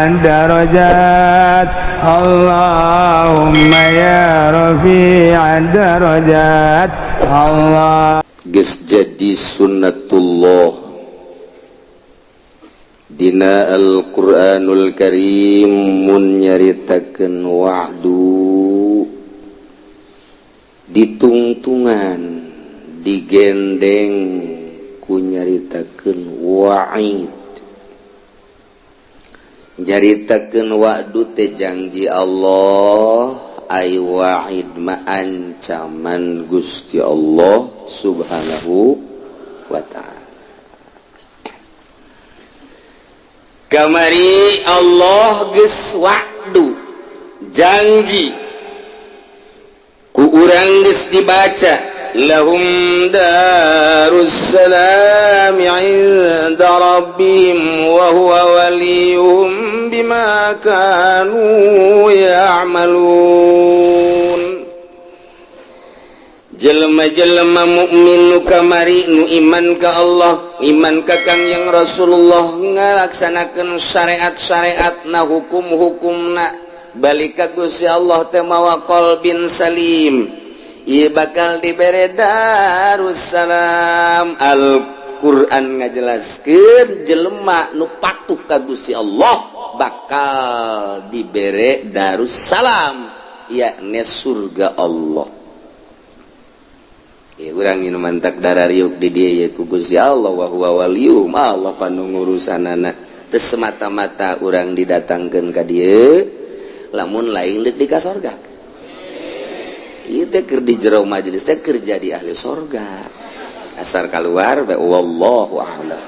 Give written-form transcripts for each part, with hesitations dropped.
الدرجات اللهم يا رفيع الدرجات الله. Geus jadi sunnatullah dina Al-Qur'anul Karim mun nyaritakeun wa'du ditungtungan, digendeng ku nyaritakeun wa'id. Nyaritakeun wa'du teh janji Allah, ay wa'id ma ancaman Gusti Allah Subhanahu wa ta'ala. Kamari Allah geus wa'du, janji ku urang geus dibaca, lahum darussalam 'inda rabbihim wa huwa waliyuhum bima kanu ya'malun. Jelema-jelema mukmin nu kamari, nu iman ka Allah, iman ka Kangjeng Rasulullah, ngalaksanakeun syariat-syariat na, hukum-hukumna, balik ka Gusti Allah teh mawa qalbin salim, ieu bakal dibere darussalam. Al-Qur'an ngajelaskeun jelema nu patuh ka Gusti Allah bakal dibere darussalam, yakni surga Allah. Ya, urang nu mantak darah riuk di dia ya ku Gusti Allah, wa huwa waliyuhum, Allah panu ngurusanana. Teu semata-mata urang didatangkeun ka dieu lamun lain deuk di ka sorga. Ieu teh keur di jero majelis teh keur jadi ahli sorga, asar keluar bae wallahu a'lam.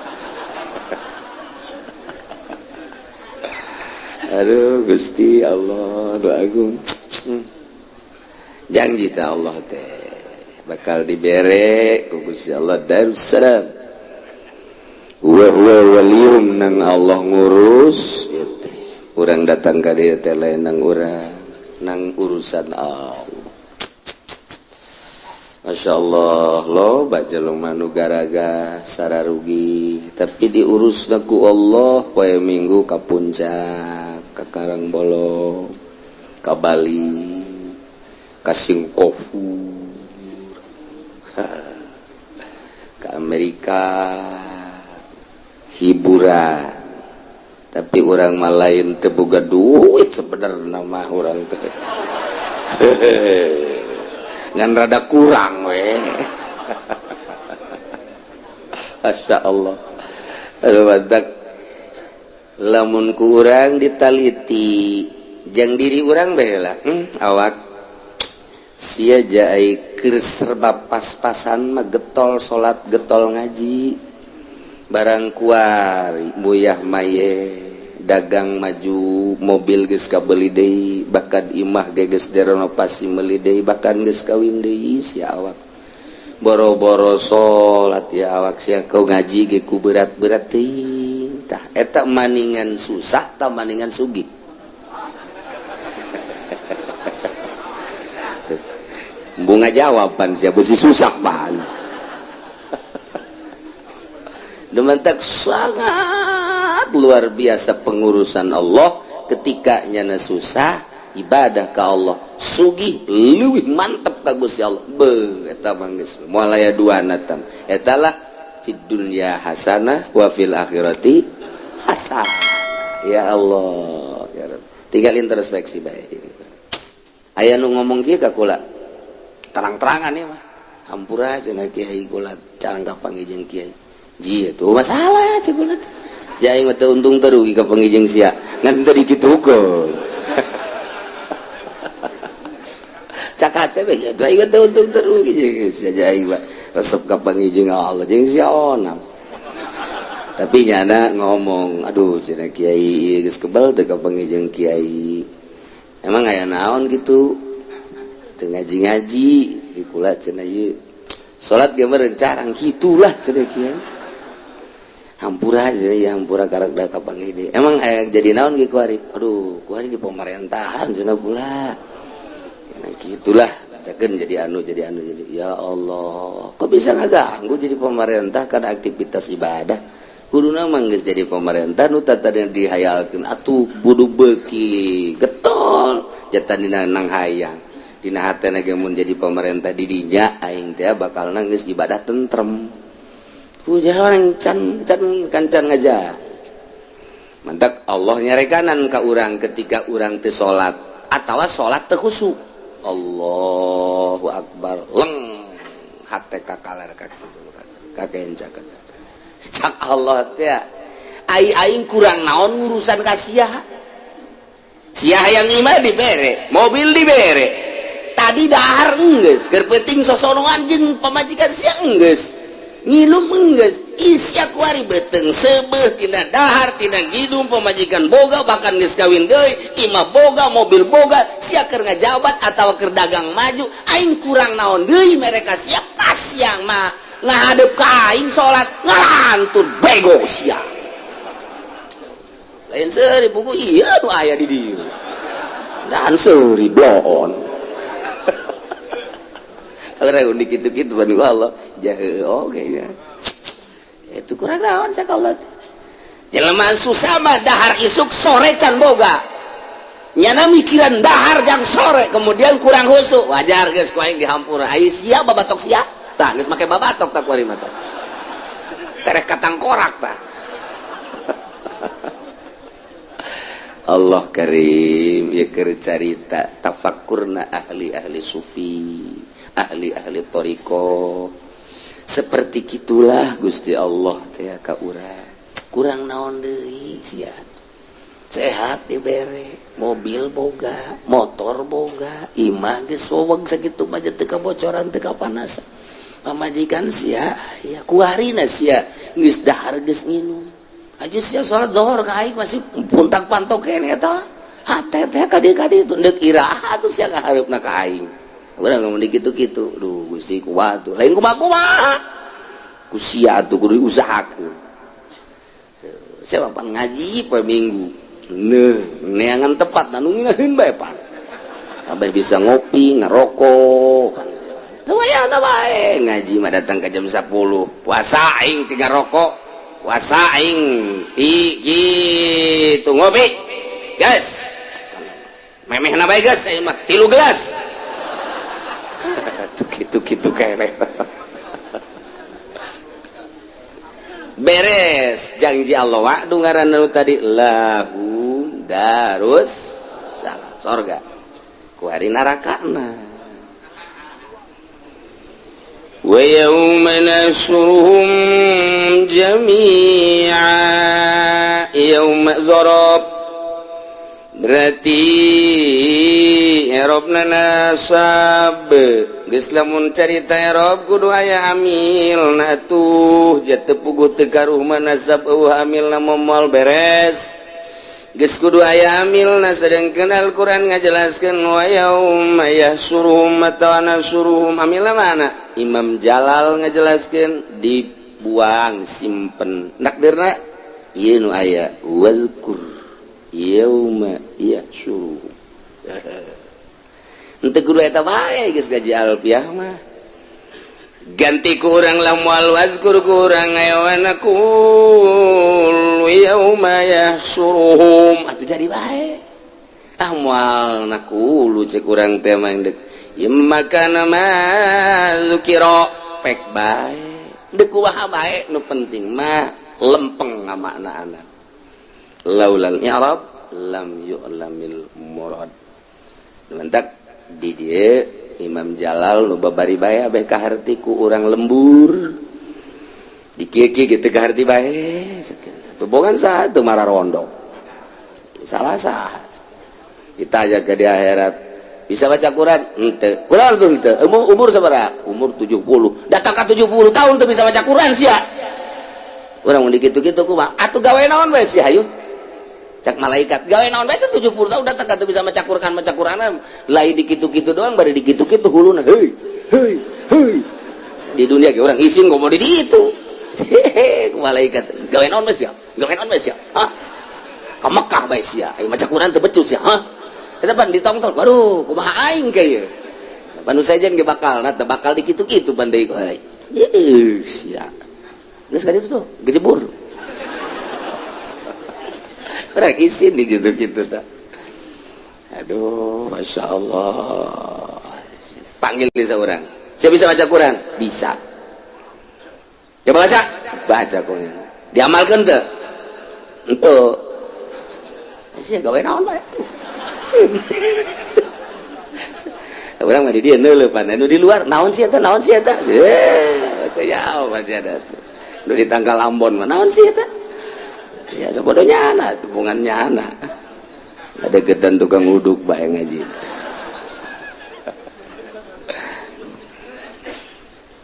Aduh Gusti Allah, doa agung janji teh Allah teh bakal dibere ku Gusti Allah darussalam, wa huwa waliyuhum, nang Allah ngurus ieu teh. Urang datang ka dieu teh lain nang urang, nang urusan Allah. Masya Allah, loba jelema nu garaga sararugi tapi diurus ku Allah. Poe Minggu ka Puncak, ka Karangbolong, ka Bali, ka Singkofu, ke Amerika, hiburan. Tapi orang mah lain teu boga duit sebenarnya mah urang teh, ngan rada kurang we. Masya Allah. Aduh, mantak lamun ku urang ditaliti jang diri urang bae lah, awak sia jai keur serba pas-pasan mah, getol salat, getol ngaji, barang kuari muyah maye dagang maju, mobil geus kabeli deui, bahkan imah ge geus direnovasi meuli deui, bahkan geus kawin deui. Sia awak boro-boro salat ya, awak sia kau ngaji ge ku berat-berat teuing. Tah eta maningan susah tah maningan sugih? Bunga jawaban sia besi susah bahan. Demantak sangat luar biasa pengurusan Allah. Ketika nyana susah, ibadah ke Allah, sugih leuwih mantep ka Gusti Allah. Be eta mah geus moal aya dua natam. Eta lah fid dunya hasanah wa fil akhirati hasanah. Ya Allah, ya Rabb. Tinggal introspeksi bae. Aya nu ngomong kieu ka kula terang-terangan ya mah, hampura cenah kiai, kula carang kapanggih jeung kiai. Ji itu masalah cek kula teh. Jaing mah teu untung teu rugi kapanggih jeung sia, ngan teu dikitukeun. Cakate teh bae aing mah teu untung teu rugi jeung sia, jaing mah resep kapanggih jeung Allah jeung sia onam. Tapi nyana ngomong, aduh cenah kiai geus kebal teu kapanggih jeung kiai, emang aya naon gitu teu ngaji-ngaji di kula cenah, ieu salat ge meureun carang kitulah cenah kiai. Hampura cenah ya, hampura karak da kapanggih deui. Emang aya jadi naon ge kuari? Aduh, kuari di pemerintahan cenah kula. Nah, gitulah cakeun jadi anu, jadi anu, jadi ya Allah, kok bisa ngaganggu jadi pemerintah karena aktivitas ibadah. Kuduna mah geus jadi pemerintah nu tadi dihayalkeun atuh budu beuki getol jatan dina nang hayang dina hatena ge mun jadi pemerintah di dinya aing teh bakal geus ibadah tentrem. Hujan can can kancan ngaja. Mantak Allah nyarekanan ka urang ketika urang teu salat atawa salat teu khusyuk. Allahu akbar, leng hate ka kaler ka kakenca. Cak Allah teh, ai aing kurang naon urusan ka sia? Sia hayang imah dibere, mobil dibere, tadi dahar enggeus, keur penting sosonoan jeung pamajikan sia enggeus, nginum enggeus. Sia kuari beuteung seubeuh, tina dahar tina nginum, pamajikan boga, bahkan geus kawin deui, imah boga, mobil boga. Sia keur ngajabat atawa keur dagang maju, aing kurang naon deui mereka sia? Pas siang mah ngadep ka aing salat ngalantur, bego sia. Lain seuri buku, iya nu aya di dieu dan seuri bloon. Orang udah gitu-gitu ban Allah jahe, oke ya itu kurang naon sakola. Jelema susah mah dahar isuk sore can boga, nyana mikiran dahar jang sore, kemudian kurang khusyuk. Wajar geus ku aing dihampura. Ai sia babatok sia tah geus make babatok tak kuari mata tereh katangkorak tah. Allah Karim ya, keur carita tafakurna ahli-ahli sufi, ahli-ahli thoriqoh, seperti gitulah Gusti Allah teh ka urang. Kurang naon deui sia? Sehat dibere, mobil boga, motor boga, imah geus weweg sakitu mah teu kabocoran, teu kapanasan, pamajikan sia ya. Kuarina sia geus dahar geus nginum aja, sia salat zuhur ka aing masih puntak pantok keneh eta hate teh kadi-kadi itu. Deuk iraha atuh sia ngahareupna ka aing? Urang ngomong kitu-kitu, duh Gusti, kumaha tuh? Lain kumaha-kumaha ku sia atuh, kudu diusahakeun. Siapa pan ngaji poe Minggu neuh neangan tepat anu ngeunaheun bae pan sampai bisa ngopi ngerokok kan. Teu aya bae ngaji mah datang ke jam 10. Puasa aing tiga rokok, puasa aing ti gitu ngopi, guys, memehna bae geus aing mah 3 gelas gitu-gitu kene. Beres janji Allah, wa'du ngaranna tadi, lahum darus salam, sorga, ku hari narakana. Wa yauma nahsyuruhum jami'a, yauma zarab berarti i'rabna nasab. Geus lamun carita i'rab kudu aya amil na tuh, teu puguh teu karuh mah nasab eueuh amilna moal beres. Geus kudu aya amilna, sedangkeun Al-Qur'an ngajelaskeun wa yauma yahsyuruhum atawa nahsyuruhum, amilna mana? Imam Jalal ngajelaskeun dibuang simpen nakdirna ieu nu aya wazkur yauma yahsyuruhum. Henteu kudu eta bae, geus gaji alfiah mah ganti ku urang lah, moal wazkur ku urang aya naqul yauma yahsyuruhum atuh jadi bae. Ah, moal naqulu cek urang teh mah deuk ieu makana ma dzukira pek bae, deuk kumaha bae, nu penting mah lempeng ngamaknaana. Laulal i'rab lam yu'lamil murad. Mentak di dieu Imam Jalal nu babari bae abeh kaharti ku urang lembur di kieu-kieu gitu, kaharti bae tuh. Saha teu mararondok salah sah kita aja ke di akhirat. Bisa baca Quran henteu? Quran tuh henteu. Umur, umur sabaraha? Umur 70. Datang ka 70 tahun teu bisa baca Quran sia. Urang mun dikitu-kitu kumaha atuh? Gawe naon bae sia? Hayu, cak malaikat, gawe naon bae teh 70 tahun datang ka teu bisa maca Quran? Maca Quran lain dikitu-kitu doang, bari dikitu-kitu huluna, heuy heuy heuy. Di dunia ge urang isin, ngomong di ditu ku malaikat, gawe naon bae sia? Gawe naon bae sia? Hah, ka Mekah bae sia, ayo maca Quran teu becus sia? Hah, eta pan ditongton. Waduh, kumaha aing kieu? Panu sejen ge bakal na teu bakal dikitu-kitu pan deui ku aing. Sia geus ka ditu tuh gejebur. Urang isin di gitu-gitu tak. Aduh, masya Allah. Panggil di seorang. Saya bisa baca Quran? Bisa. Coba baca. Baca Quran. Diamalkan tuh? Ento. Sih gawe naon bae tuh. Urang mah di dieu neuleupan, anu di luar naon sih eta, naon sih eta? Eh, teu jauh ada tuh. Nu di tangkal Ambon mah naon sih eta? Ya sabodonya anak, tubungannya anak. Ada gedan tukang uduk bae ngaji.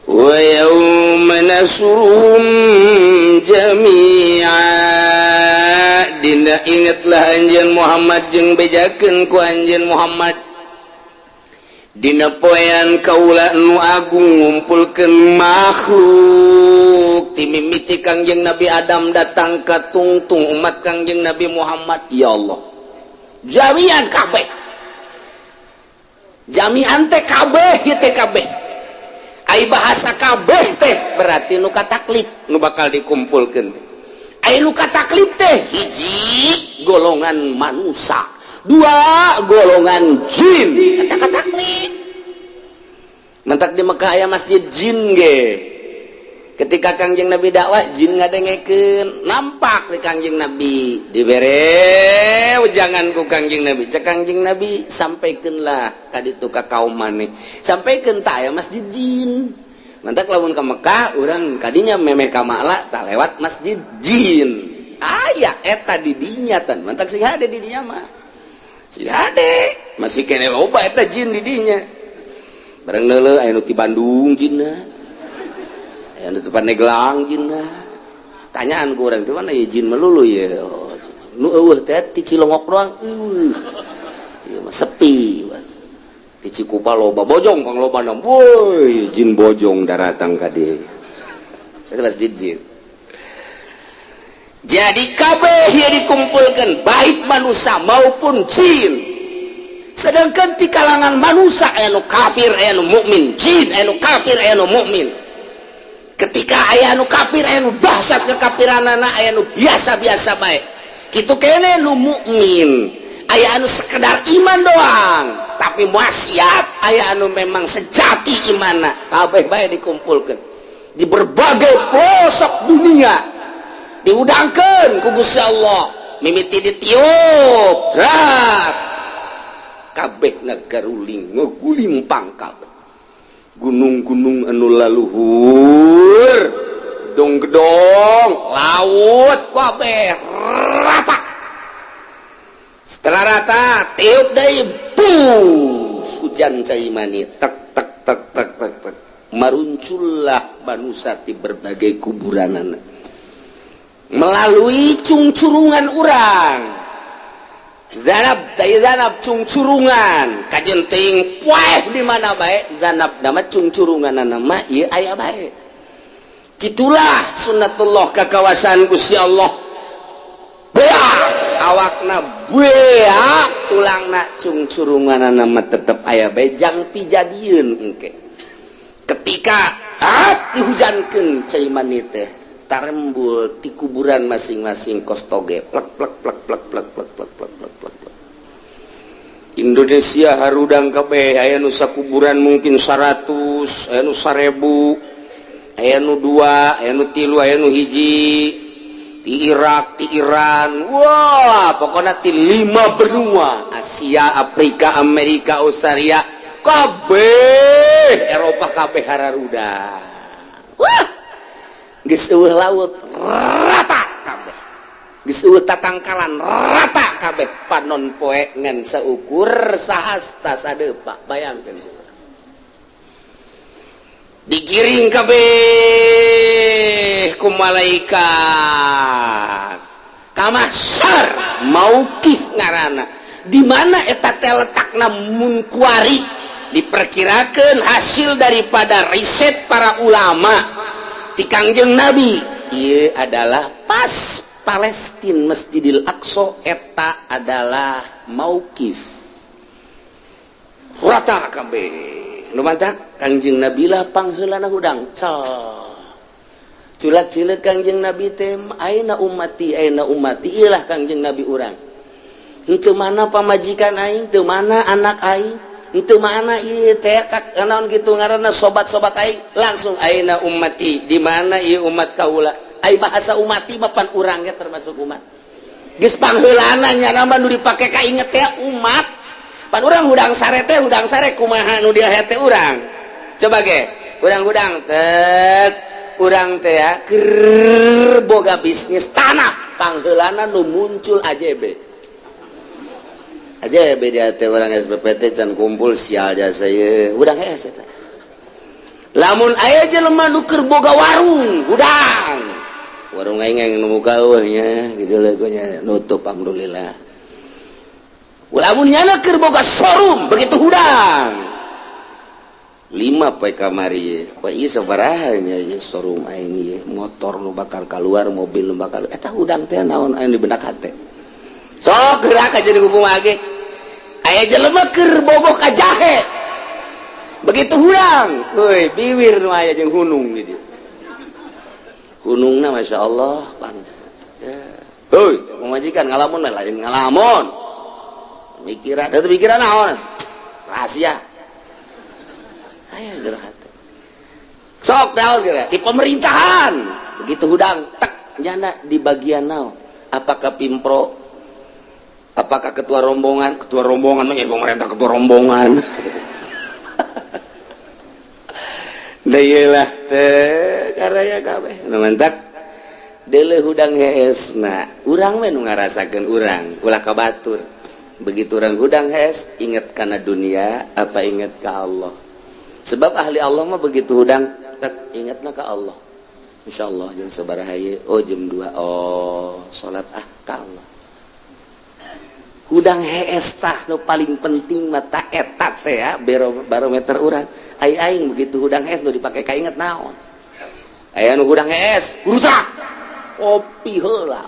Wa yauma nasrum jami'a. Dina ingatlah anjeun Muhammad jeung bejakeun ku anjeun Muhammad. Dina poean kaula nu agung ngumpulkeun makhluk ti mimiti Kangjeng Nabi Adam datang ka tungtung umat Kangjeng Nabi Muhammad. Ya Allah, jami'an kabeh, jami'an teh kabeh ieu teh kabeh. Ai bahasa kabeh teh berarti nu kataklif nu bakal dikumpulkeun teh. Ai nu kataklif teh hiji golongan manusia, dua golongan jin. Kata taklif mentak di Mekah aya masjid jin ge. Ketika Kangjeng Nabi dakwah jin ngadengekeun, nampak di Kangjeng Nabi dibere wejangan ku Kangjeng Nabi. Cek Kangjeng Nabi, sampaikeunlah ka ditu ka kaum maneh, sampaikeun tah aya masjid jin. Mentak lamun ka Mekah urang kadinya memeh ka Makla tah lewat masjid jin. Aya eta di dinya tan. Mentak sing hade di dinya mah. Si hade masih kene loba eta jin di dinya. Bareng neuleuh aya nu ti Bandung jinna. Aya nu ti Pandeglang jinna. Tanyaan ku urang teh mana ieu jin melulu ye. Nu eueuh teh ti Cilongok doang eueuh. Ieu mah sepi. Ti Cikupa loba bojong pang loba na. Woi, jin bojong daratang ka dieu. Eta masjid jin. Jadi kabeh ieu dikumpulkan baik manusia maupun jin. Sedangkan di kalangan manusia aya nu kafir, aya nu mukmin, jin aya nu kafir, aya nu mukmin. Ketika aya nu kafir, aya nu dahsyat kekafiranana, aya nu biasa-biasa bae. Kitu kene nu mukmin, aya anu sekedar iman doang, tapi maksiat, aya anu memang sejati imanna. Kabeh bae dikumpulkan di berbagai pelosok dunia. Diudangkeun ku Gusti Allah, mimiti ditiup, rat. Kabeh nagaruling ngegulimpang kabeh. Gunung-gunung anu laluhur, gedong-gedong, laut kabeh rata. Setelah rata, tiup deui, bus, hujan cai mani, tek tek tek tek tek tek. Maruncullah manusia di berbagai kuburanana. Melalui cungcurungan urang. Zanab tai zanab cungcurungan kajenting poeh di mana bae zanab nama cungcurungan nama ieu aya bae. Kitulah sunnatullah kakawasan Gusti Allah. Beak awakna beak tulangna cungcurungan nama tetep aya bae jang pijadieun engke. Ketika dihujankeun cai mani teh tarembul di kuburan masing-masing kos toge plek plek plek plek plek plek plek plek plek plek plek. Indonesia harudang kabeh aya nu sakuburan mungkin 100, aya nu 1000, aya nu 2, aya nu 3, aya nu 1. Di Irak, di Iran, wah pokoknya di 5 benua, Asia, Afrika, Amerika, Australia, kabeh, Eropa kabeh hararuda. Wah, geus eueuh laut rata kabeh. Geus eueuh tatangkalan rata kabeh, panon poe ngan saukur sahasta sadepa, bayangkeun. Digiring kabeh ku malaikat ka mahsyar mauqif ngaranna. Di mana eta teh letakna mun kuari diperkirakan hasil daripada riset para ulama ti Kangjeng Nabi ieu adalah pas Palestina Masjidil Aqsa eta adalah mauqif rata kabeh. Nu mantak Kangjeng Nabi lah pangheulana hudang cel. Culat cileuk Kangjeng Nabi teh, aina ummati, aina ummati, ilah Kangjeng Nabi urang. Henteu mana pamajikan aing, teu mana anak aing, henteu mana ieu teh naon kitu ngaranna sobat-sobat aing, langsung aina ummati, di mana ieu umat kaula. Ai bahasa ummati mah pan urang ge termasuk umat. Geus pangheulana nya mah nu dipake kainget teh umat. Pan urang hudang sare teh, hudang sare kumaha nu dia teh urang. Coba ge, hudang-hudang tet urang teh ya keur boga bisnis tanah, pangheulana nu muncul AJB. Aja beda teh orang SPPT can kumpul, sial jasa ye hudang hees eta. Lamun aya jelema nu keur boga warung, hudang warung aing yang nu muka eueuh nya gitu nya nutup, alhamdulillah. Lamun nyana keur boga showroom, begitu hudang lima poe kamari, wah ieu sabaraha nya ieu showroom aing ieu, motor nu bakal keluar, mobil nu bakal eta, hudang teh naon aya di benak hate. Sok gerak aja di kumaha ge. Aya jelema keur bogoh ka jahe, begitu hudang, woi, biwir nu aya jeung hunung gitu, hunungna Masya Allah pantes ya. Hoi, pamajikan ngalamun lain ngalamun, mikiran itu, pikiran naon rahasia aya jero hate. Sok naon kira di pemerintahan, begitu hudang tek nyana di bagian naon, apakah pimpro, apakah ketua rombongan, ketua rombongan mah pemerintah, ketua rombongan. Da ieu teh karaya kabeh nu mantak deuleu hudang heesna urang we nu ngarasakeun urang, ulah ka batur. Begitu urang hudang hees, inget kana dunia apa inget ka Allah? Sebab ahli Allah mah begitu hudang tek ingetna ka Allah. Insyaallah jam sabaraha ieu? Oh, jam 2. Oh, salat ah ka Allah. Hudang hees tah nu paling penting mata eta teh ya barometer urang. Ai aing begitu hudang hees nu dipake kainget naon? Aya nu hudang hees rusak kopi heula.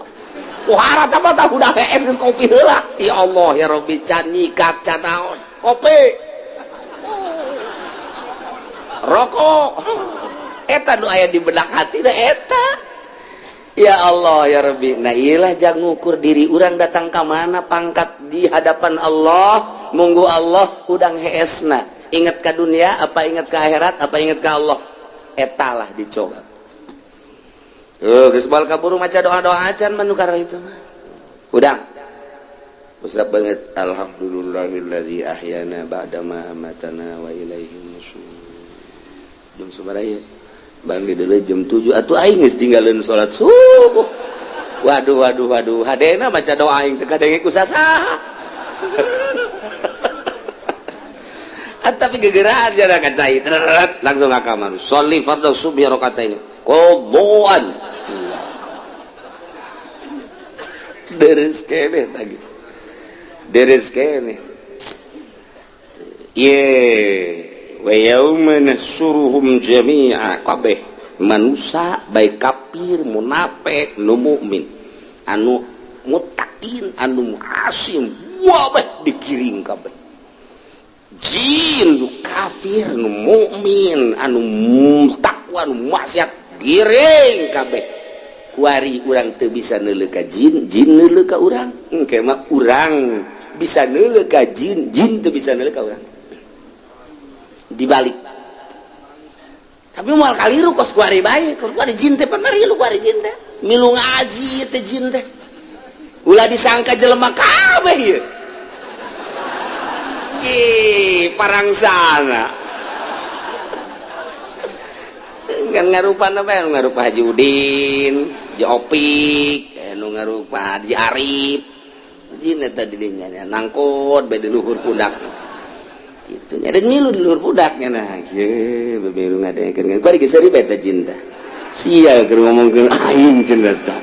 Pohara apa tah hudang hees geus kopi heula. Ya Allah ya Rabbi, can nyikat can naon kopi rokok eta nu aya di benak hati da eta. Ya Allah ya Rabbi. Nah iyalah, jangan ngukur diri urang datang ke mana pangkat di hadapan Allah. Munggu Allah hudang heesna ingat ke dunia apa ingat ke akhirat apa ingat ke Allah, etalah dicoba. Tuh geus bal kaburu maca doa-doa acan manukar itu mah hudang usap banget, alhamdulillahillazi ahyana ba'da ma amatana wa ilaihi nusyur. Jam sabaraha ieu? Bang di jam 7 atuh aing geus tinggalin salat subuh. Waduh waduh waduh, hadena maca doa aing teh kadenge ku sasaha. Tapi gegeraan jara kan cai langsung ka kamar, sholli fardhu subhi rakaatain qadhaan, deres kene tadi, deres kene ye. Wa yauma nahsyuruhum jami'a, kabeh manusia baik kafir, munafik, nu mukmin, anu muttaqin, anu asim, wabeh digiring kabeh, jin nu kafir, nu mukmin, anu takwa, nu maksiat, giring kabeh. Kuari urang teu bisa neuleuh ka jin, jin neuleuh ka urang. Engke mah urang bisa neuleuh ka jin, jin teu bisa neuleuh ka urang, dibalik. Tapi moal kaliru kos kuari bae, kuari jin teh pan marilu, kuari jin teh milu ngaji teh jin teh. Ulah disangka jelema kabeh ieu. Ih, parang sana kan ngarupa apa, nu ngarupa Haji Udin, Haji Opik, nu ngarupa Haji Arif. Jin eta di dinya nangkot bae di luhur pundak. Itu nya milu di luhur pundaknya. Nah, kieu bemilu ngadengekeun. Bari geus seuri bae teh jin teh. Sia keur ngomongkeun aing cenah tah.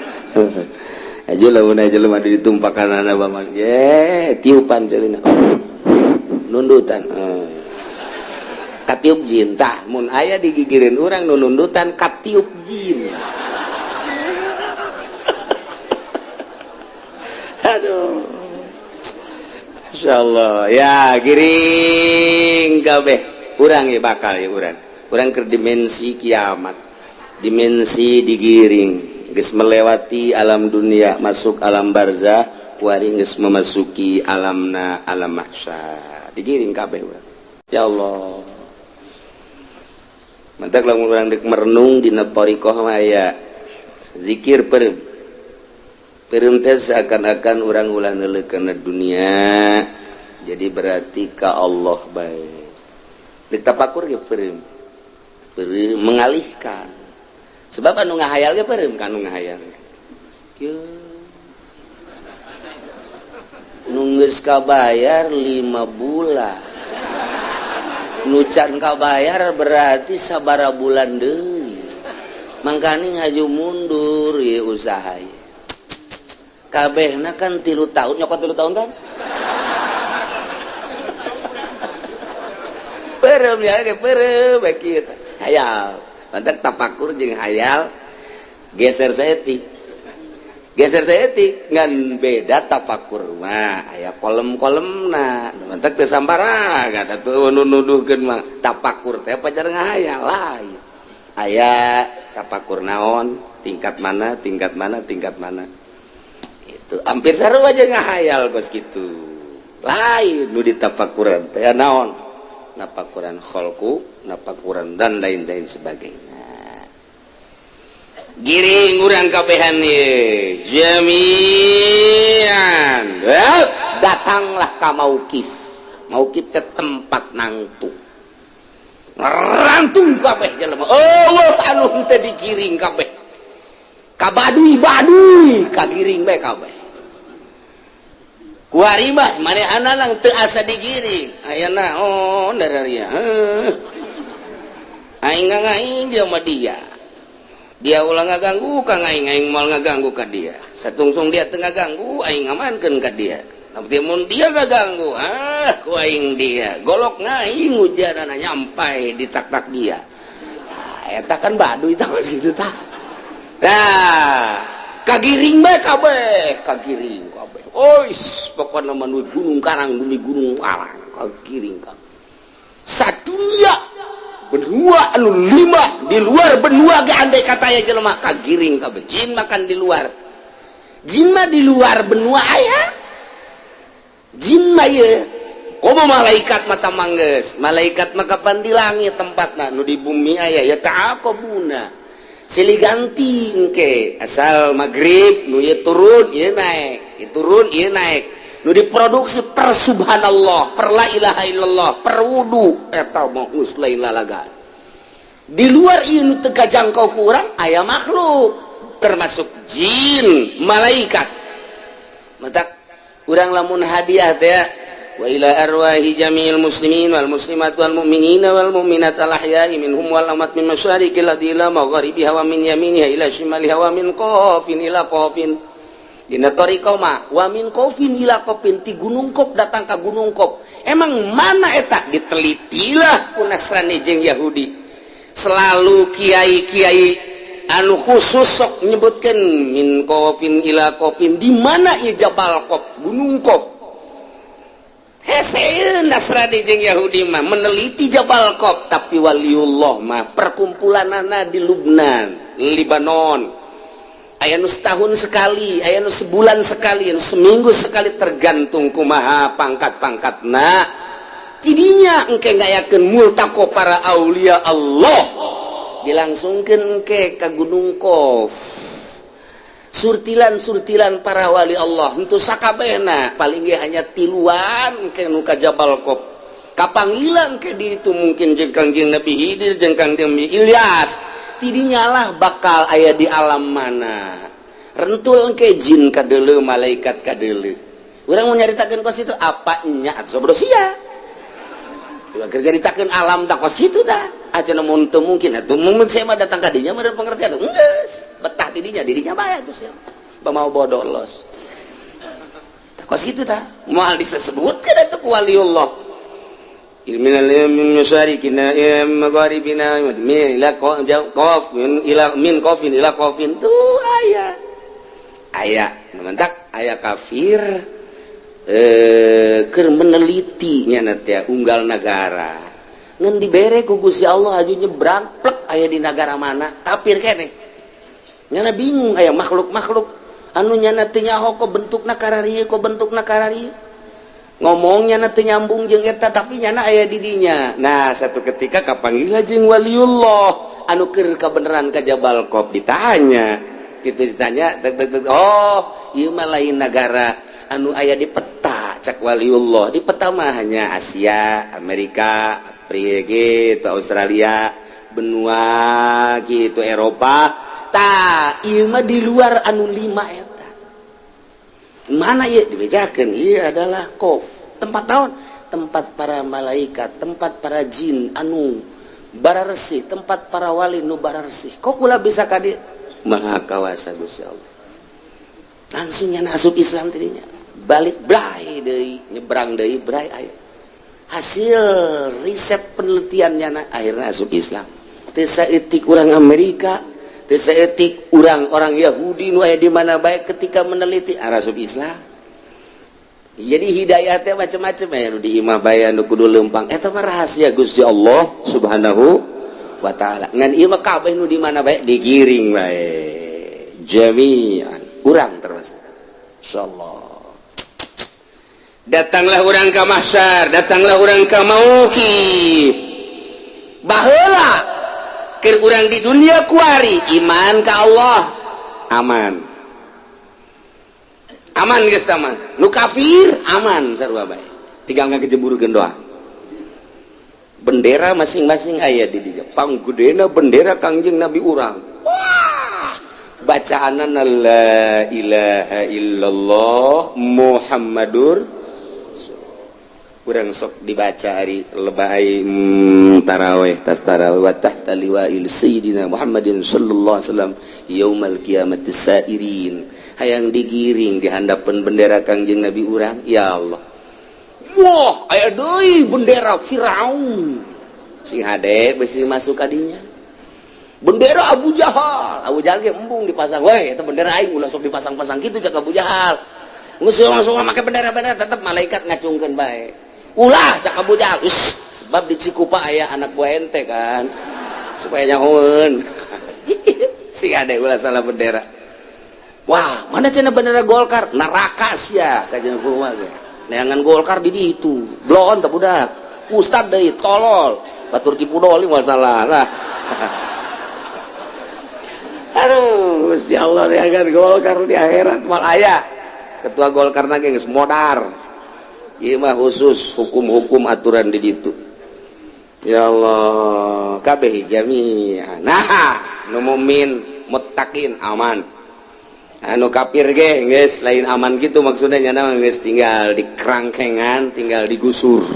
Aja lamun aja jelema ditumpakan bamang ye tiupan celina nundutan, katiup jin tah. Mun aya digigirin urang nu nundutan, katiup jin. Aduh, insyaallah ya giring kabeh urang ya, bakal ya urang urang ke dimensi kiamat. Dimensi digiring, geus melewati alam dunia, masuk alam barzah, kuari geus memasuki alamna alam mahsyar. Digiring kabeh urang. Ya Allah. Mantak lamun urang dek merenung dina thariqah mah aya zikir peureum. Peureum teh seakan-akan urang ulah neuleuh kana dunia. Jadi berarti ka Allah bae. Dek tapakur ge peureum. Peureum mengalihkan. Sebab anu ngahayal ge peureum ka anu ngahayal. Kieu. Nu geus kabayar 5 bulan. Nu can kabayar berarti sabara bulan deui. Mangkani ngaju mundur ieu usaha ieu. Kabehna kan 3 tahun, nyokot 3 tahun kan? Peureum ya ge peureum bae kieu. Hayal. Mantak tapakur jeung hayal geser saeutik. Geser saeutik ngan beda tapakur mah aya kolem-kolemna. Mantak teu sambarangan atuh nu nuduhkeun mah tapakur teh pacar ngahayal lain. Aya tapakur naon, tingkat mana, tingkat mana, tingkat mana. Itu hampir sarua aja ngahayal kos kitu. Lain nu ditapakuran teh naon? Napakuran kholku, napakuran dan lain-lain sebagainya. Giring urang kabehan ye jami'an. Datanglah ka mauqif. Mauqif ke tempat nangtung. Rantung kabeh jelema. Eueuh anu henteu digiring kabeh. Ka baduy-baduy kagiring bae kabeh. Kuari mah manehana lang teu asa digiring. Aya naon dararia. Heuh. Aing ngaing dia mah dia. Dia ulah ngaganggu ka aing, aing moal ngaganggu ka dia. Satungsung dia teu ngaganggu, aing ngamankeun ka dia. Tapi mun dia ngaganggu, ah ku aing dia. Golok ngaing hujanana nyampai di tak-tak dia. Nah, eta kan baduy tah kitu tah. Nah, kagiring bae kabeh, kagiring kabeh. Ois, pokona mah nu Gunung Karang, nu Gunung Karang, kagiring kabeh. Sadunya benua anu 5 di luar benua ge andai kata aya jelema kagiring kabeh. Jin makan di luar. Jin mah di luar benua aya. Jin mah ye komo malaikat mata manggeus. Malaikat mah kapan di langit tempatna, nu di bumi aya ya ta'aqabuna. Silih ganti engke asal magrib nu ieu turun ieu naek, ieu turun ieu naek. Nu diproduksi per subhanallah, per la ilaha illallah, per wudu eta mah geus lain lalaga. Di luar ieu nu teu kajangkau ku urang aya makhluk termasuk jin, malaikat. Matak urang lamun hadiah teh wa ila arwahi jami'il muslimin wal muslimat wal mu'minina wal mu'minat al ahya'i minhum wal amwat min masyariqil ardi ila magharibiha wa min yaminiha ila shimaliha wa min qafin ila qafin. Dina thariqah mah wa min qafin ila qafin, ti Gunung Kop datang ka Gunung Kop. Emang mana eta ditelitilah ku Nasrani jeung Yahudi. Selalu kiai-kiai anu khusus sok nyebutkeun min qafin ila qafin, di mana ieu Jabal Qaf, Gunung Qaf. Hese Nasrani jeung Yahudi mah meneliti Jabal Qaf, tapi waliullah mah perkumpulanana di Lubnan, Libanon. Aya nu setahun sekali, aya nu sebulan sekali, anu seminggu sekali, tergantung kumaha pangkat-pangkatna. Tidinya engke ngayakeun multaqo para aulia Allah, dilangsungkeun engke ka Gunung Qaf. Surtilan-surtilan para wali Allah henteu sakabehna, paling ge hanya tiluan engke nu ka Jabal Qaf. Kapanggilan ke di itu mungkin jeung Kangjeng Nabi Khidir jeung Kangjeng Nabi Ilyas. Tidinya lah bakal aya di alam mana. Rentul ke jin kadeuleu, malaikat kadeuleu. Urang mau nyaritakeun kos itu apa nya atuh bodoh sia. Keur nyaritakeun alam tak kos kitu tah. Aja mun teu mungkin atuh mun saya mah datang ka dinya meureun pengertian geus betah di dinya, di dinya bae atuh sia. Pamau bodoh los. Tah kos kitu tah. Moal disebutkeun atuh ku waliullah. Min masyariqina magharibina min ila qaf min ila min qafin ila qafin tuh aya. Aya mentak aya kafir keur meneliti nya teh unggal nagara. Ngan dibere ku Gusti Allah aju nyebrang plek aya di negara mana, kafir keneh. Nyana bingung aya makhluk-makhluk anu nyana teu nyaho kok bentukna kararieu, kok bentukna kararieu. Ngomongnya na teu nyambung jeung eta, tapi nyana aya di dinya. Nah, satu ketika kapanggih jeung waliullah anu keur kabeneran ka Jabal Qaf, ditanya gitu, ditanya tek, tek, tek, oh ieu mah lain negara anu aya di peta. Cak waliullah, di peta mah hanya Asia, Amerika, Afrika gitu, Australia, benua gitu, Eropa. Tah, ieu mah di luar anu lima eta. Mana ieu? Dibejakeun ieu adalah Qof, tempat tahun, tempat para malaikat, tempat para jin anu bararesih, tempat para wali nu bararesih. Kok kula bisa ka dieu? Maha kawasa Gusti Allah. Langsung nyana asup Islam tadinya, balik bray deui, nyebrang deui, bray aya hasil riset penelitian nyana, akhirnya asup Islam. Teu saeutik urang Amerika, teu saeutik urang orang Yahudi nu aya di mana bae, ketika meneliti asup Islam. Jadi hidayah teh macam-macam ya, nu di imah bae nu kudu lempang, eta mah rahasia Gusti Allah Subhanahu wa taala. Ngan ieu mah kabeh nu di mana bae digiring bae, jami'an, urang termasuk insyaallah. Datanglah urang ka mahsyar, datanglah urang ka mauqif. Baheula keur urang di dunia kuari iman ka Allah, aman, aman geus mah. Nu kafir aman, sarua bae, tinggal ngagejeburkeun doa. Bendera masing-masing aya di dinya, panggedena bendera Kangjeng Nabi urang. Wah, bacaanana la ilaha illallah Muhammadur. Urang sok dibaca hari lebay, taraweh, tas taraweh, wa tahta liwa'il sayyidina Muhammadin sallallahu alaihi wasallam yaumal qiyamati sairin. Hayang digiring di handapeun bendera Kangjeng Nabi urang. Ya Allah, wah, aya deui bendera Firaun, sing hade besi masuk kadinya. Bendera Abu Jahal, Abu Jahal ge embung dipasang. Weh, eta bendera aing, ulah sok dipasang-pasang kitu, cak Abu Jahal. Geus langsung make bendera-bendera, tetep malaikat ngacungkeun bae. Ulah, cak Abu Jahal. Us, sebab di Cikupa aya anak buah ente kan, supaya nyahoeun. Sing hade, ulah salah bendera. Wah, mana cenah bendera Golkar? Neraka sia, kajian kumaha ge. Neangan Golkar di ditu. Blon teh budak. Ustad deui tolol. Batur tipu doli masalah lah. Aduh, Gusti Allah, neangan Golkar di akhirat mal aya. Ketua Golkar na geus modar. Ieu mah khusus hukum-hukum aturan di ditu. Ya Allah, kabeh jami'an. Nah, nu mukmin muttaqin aman. Anu kafir ge geus lain aman gitu maksudnya, nyana geus tinggal di kerangkengan, tinggal digusur.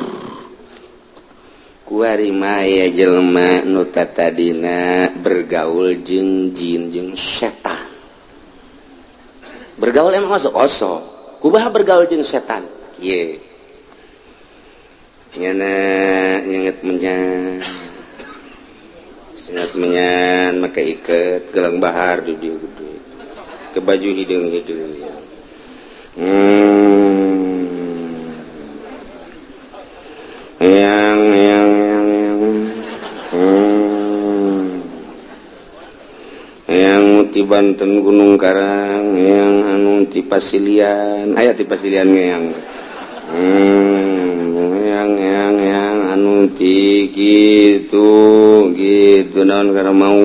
Kuari mah aya jelema nu tatadina bergaul jeung jin jeung setan. Bergaul emang masuk osok. Kumaha bergaul jeung setan? Kieu. Nyana nyenget menyan. Nyenget menyan make iket gelang bahar di dieu gede. Ke baju hideung-hideung. Yang yang yang yang Yang ti Banten Gunung Karang, yang anu ti Pasilian, aya ti Pasilian yang yang anu ti gitu gitu, naon karena mau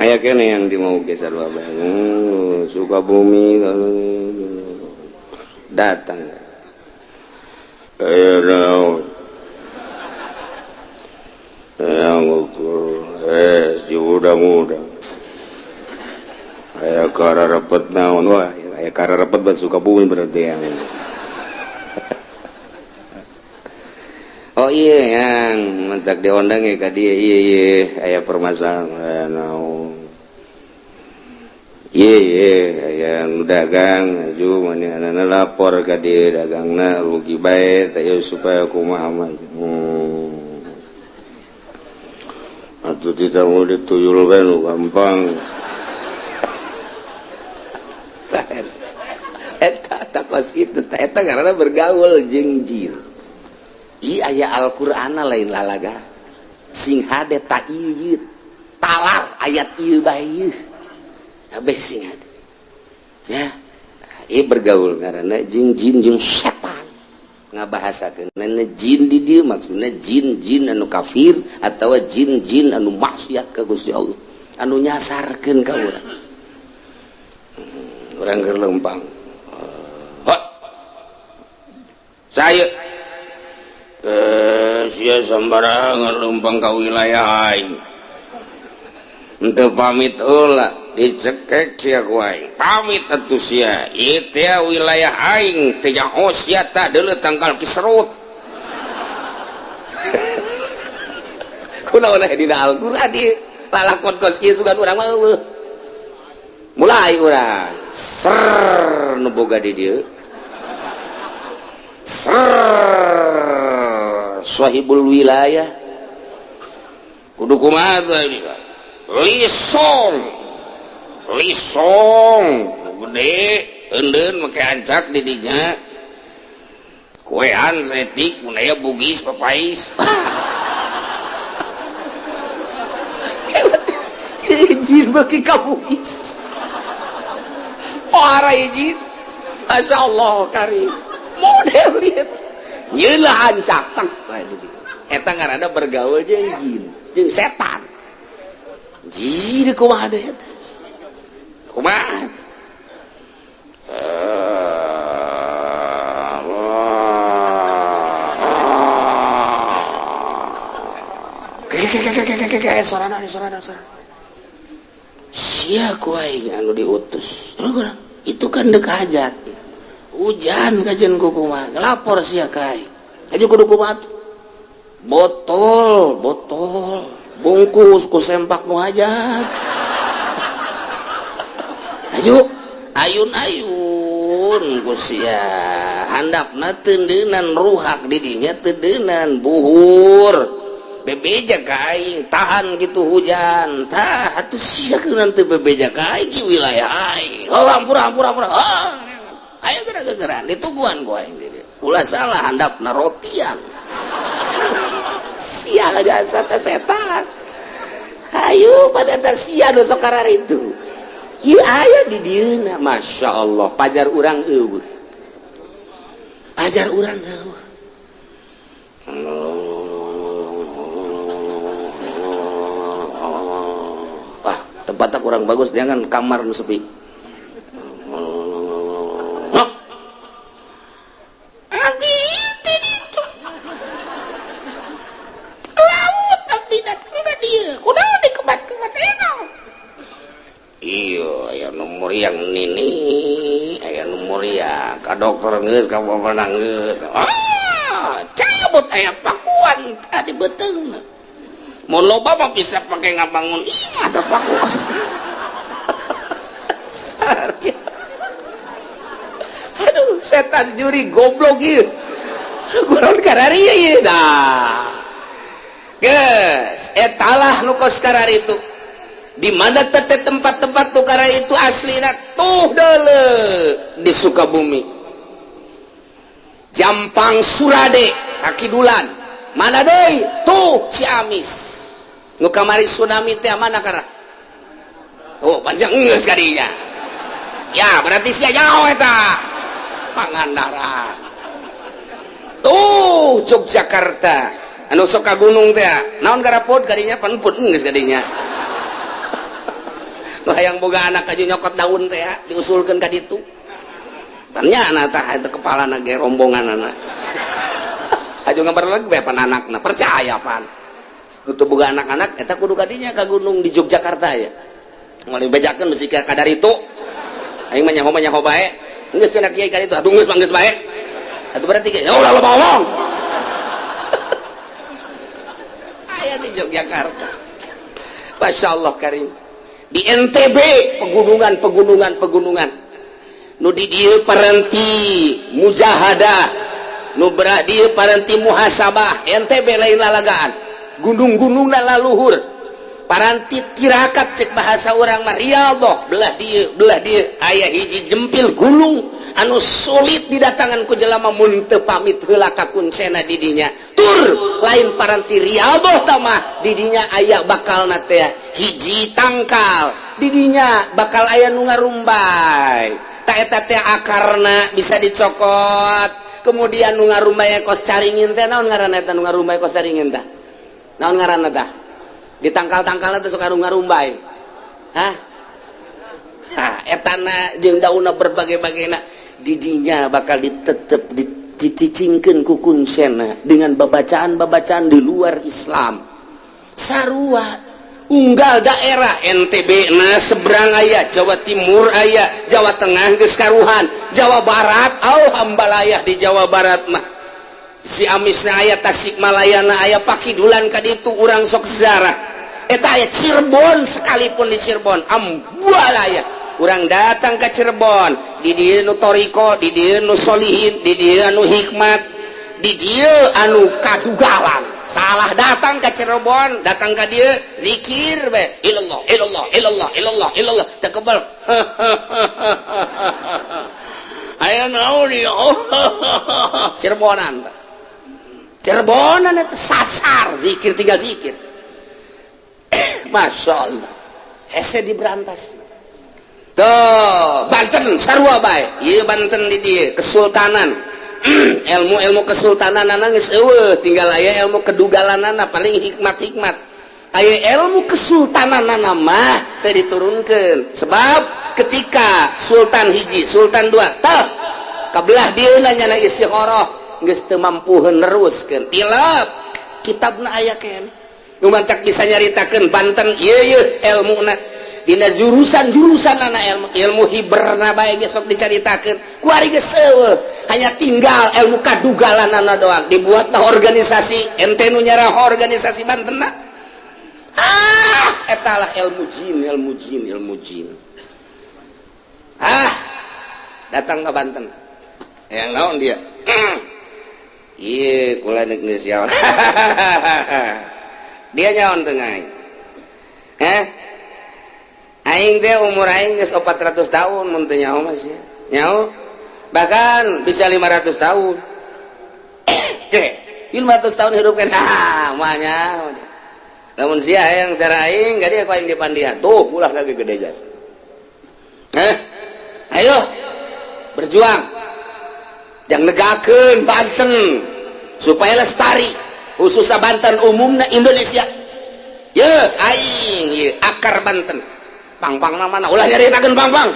aya kene yang di mau geser bae Sukabumi datang. Eh, naon yang ukur eh si muda-muda aya kararepet naon. Wah, aya kararepet buat Sukabumi berarti yang. Oh iya, yang mentak diundang ya ka dia. Iya, aya permasalahan naon? Iya, yang dagang maju mana lapor ka dia, dagangna rugi bae teh, supaya kumaha mah. Atuh tidak mau dituyul bae nu gampang. Eta takos kitu, eta karena bergaul jeung jin. Ih, aya Al-Qur'an, lain lalaga. Sing hade tak ieu talar ayat ieu bae ieu. Kabeh sing hade. Ya. Ieu bergaul ngaranna jeung jin jeung setan. Ngabahasakeun jin di dieu maksudna jin-jin anu kafir atawa jin-jin anu maksiat ka Gusti Allah. Anu nyasarkeun ka urang. Urang keur lempang. Hot. Saya sia sembarangan lempang ka wilayah aing. Henteu pamit heula dicekek sia ku aing. Pamit atuh sia. Ieu teh wilayah aing teh nyaho sia tah deuleu tangkal kiserut. Kunaon aya dina Al-Qur'an ieu? Lalakon kos kieu sugan urang mah eueuh. Mulai urang ser nu boga di dieu. Ser sahibul wilayah. Kudu kumaha teh ini? Lisong. Lisong gede eundeun make ancak di dinya. Kuean setik mun aya bugis papais. Jin beuki ka bugis. Ora izin. Masya Allah karim. Model lihat. Nyelah ancak tang. Eta ngaranna bergaul jeung jin, jeung setan. Jin kumaha deui eta? Kumaha? Sorana sorana sorana. Sia ku aing anu diutus. Itu kan dek hajat. Hujan kajen kumaha. Lapor sia ka aing. Aja kudu kumaha. Botol, botol, bungkus ku sempak nu hajat. Ayo, ayun-ayun ku sia. Handapna teundeunan ruhak di dinya teundeunan buhur. Bebeja ka aing tahan gitu hujan. Tah atuh sia kunaon teu bebeja ka aing wilayah aing. Oh ampura ampura ampura. Oh, ayo geura-geuraan ditungguan ku aing di dieu. Ulah salah handapna rotian. Sial jasa teh setan. Ayo pada eta sia nu sok kararitu. Ieu aya di dieuna Masya Allah pajar urang eueuh. Pajar urang eueuh. Wah, tempatnya kurang bagus, jangan kamar nu sepi. Abdi teh ditu. Laut abdi datang ka dieu. Kunaon dikebat-kebat enak. Iya, aya nu muriang nini, aya nu muriang ka dokter geus, ka bapak geus. Ah, cabut aya pakuan tadi beuteungna. Mun loba mah bisa pake ngabangun imah teh pakuan. Aduh, setan juri goblok ieu. Kunaon kararieu ieu tah. Geus, etalah nu kos kararitu. Di mana tete tempat-tempat tukara itu aslina tuh deuleu di Sukabumi. Jampang Surade Kakidulan. Mana deui? Tuh Ciamis. Nu kamari tsunami teh mana kara? Tuh panjang geus ka dinya. Ya, berarti sia jauh eta. Pangandaran. Tuh Yogyakarta. Anu sok ka gunung teh. Naon garapod ka dinya? Pan pun geus ka dinya. Hayang boga anak aja nyokot daun teh ya, diusulkeun ka ditu. Tanya anak tah itu kepalana ge rombongan anak. Aja ngabar lagi bae pan anakna, percaya pan. Nu teu boga anak-anak eta kudu ka dinya ka gunung di Yogyakarta ya. Moal dibejakeun bisi ka kadaritu. Aing mah nyaho bae. Geus cenah kiai ka ditu, atuh geus mah geus bae. Atuh berarti ge, ulah loba ngomong. Aya di Yogyakarta. Masyaallah karim. Di NTB pegunungan pegunungan pegunungan nu di dieu parenti mujahadah, nu berak dieu parenti muhasabah. NTB lain lalagaan, gunung-gunungna laluhur, paranti tirakat cek bahasa urang mah riyadhah, belah dieu aya hiji jempil gunung Anu sulit didatangan ku jelema mun teu pamit heula ka kuncena didinya. Tur lain paranti riyadhah mah, didinya aya bakalna teh hiji tangkal, didinya bakal aya nu ngarumbay. Tak eta teh akarna bisa dicokot, kemudian nu ngarumbay kos caringin teh. Naon ngaranna eta nu ngarumbay kos caringin tah? Naon ngaranna tah? Di tangkal-tangkalna teh sok anu ngarumbay. Hah? Ha, etana jeung daunna berbagai-bagaina didinya bakal ditetep dicicingkeun ku kuncena dengan babacaan-babacaan di luar Islam. Sarua unggal daerah, NTB na seberang aya, Jawa Timur aya, Jawa Tengah geus karuhan, Jawa Barat au hambalayah. Di Jawa Barat mah Ciamisna aya, Tasikmalayana aya, Pakidulan ka ditu urang sok sejarah eta aya. Cirebon sekalipun, di Cirebon ambalaya. Urang datang ke Cirebon, di dieu nu toriko, di dieu nu solihin, di dieu anu hikmat, di dieu anu kadugalan. Salah datang ke Cirebon, datang ke dieu zikir be ilallah ilallah ilallah ilallah ilallah, teu kebal. Aya naon ieu? Cirebonan, Cirebonan itu sasar zikir, tinggal zikir. Masya Allah, hese diberantas. Tuh, Banten sarua bae. Ieu Banten di dieu kesultanan. Ilmu-ilmu kesultanan geus eueuh, tinggal aya ilmu kedugalanana, paling hikmat-hikmat. Aya ilmu kesultananana mah teu diturunkeun. Sebab ketika sultan hiji, sultan dua, tah kabelah dieuna nyana istikharah geus teu mampu neruskeun. Tilap kitabna aya keneh. Nu mantak bisa nyaritakeun Banten ieu ieu ilmuna dina jurusan-jurusan anak ilmu ilmu hiberna bae ge sok dicaritakeun. Kuari geus eueuh, hanya tinggal ilmu kadugalanana doang. Dibuatlah organisasi, ente nu nyarah organisasi Banten. Ah, etalah ilmu jin, ilmu jin, ilmu jin. Ah, datang ke Banten yang naon dia? Iya, kula geus dia nyaon tengah eh aing teh umur aing geus 400 tahun, mun teu nyaho mah sia nyaho, bahkan bisa 500 tahun. 500 tahun hidup kan. Ah, moal nyaho. Lamun sia yang secara aing gak dia aing dipandian tuh ulah lagi gede jasa. Eh, ayo berjuang yang negakeun Banten supaya lestari, khususnya Banten, umumnya Indonesia. Ye aing ye akar Banten pang-pang mana ulah nyaritakeun pang-pang,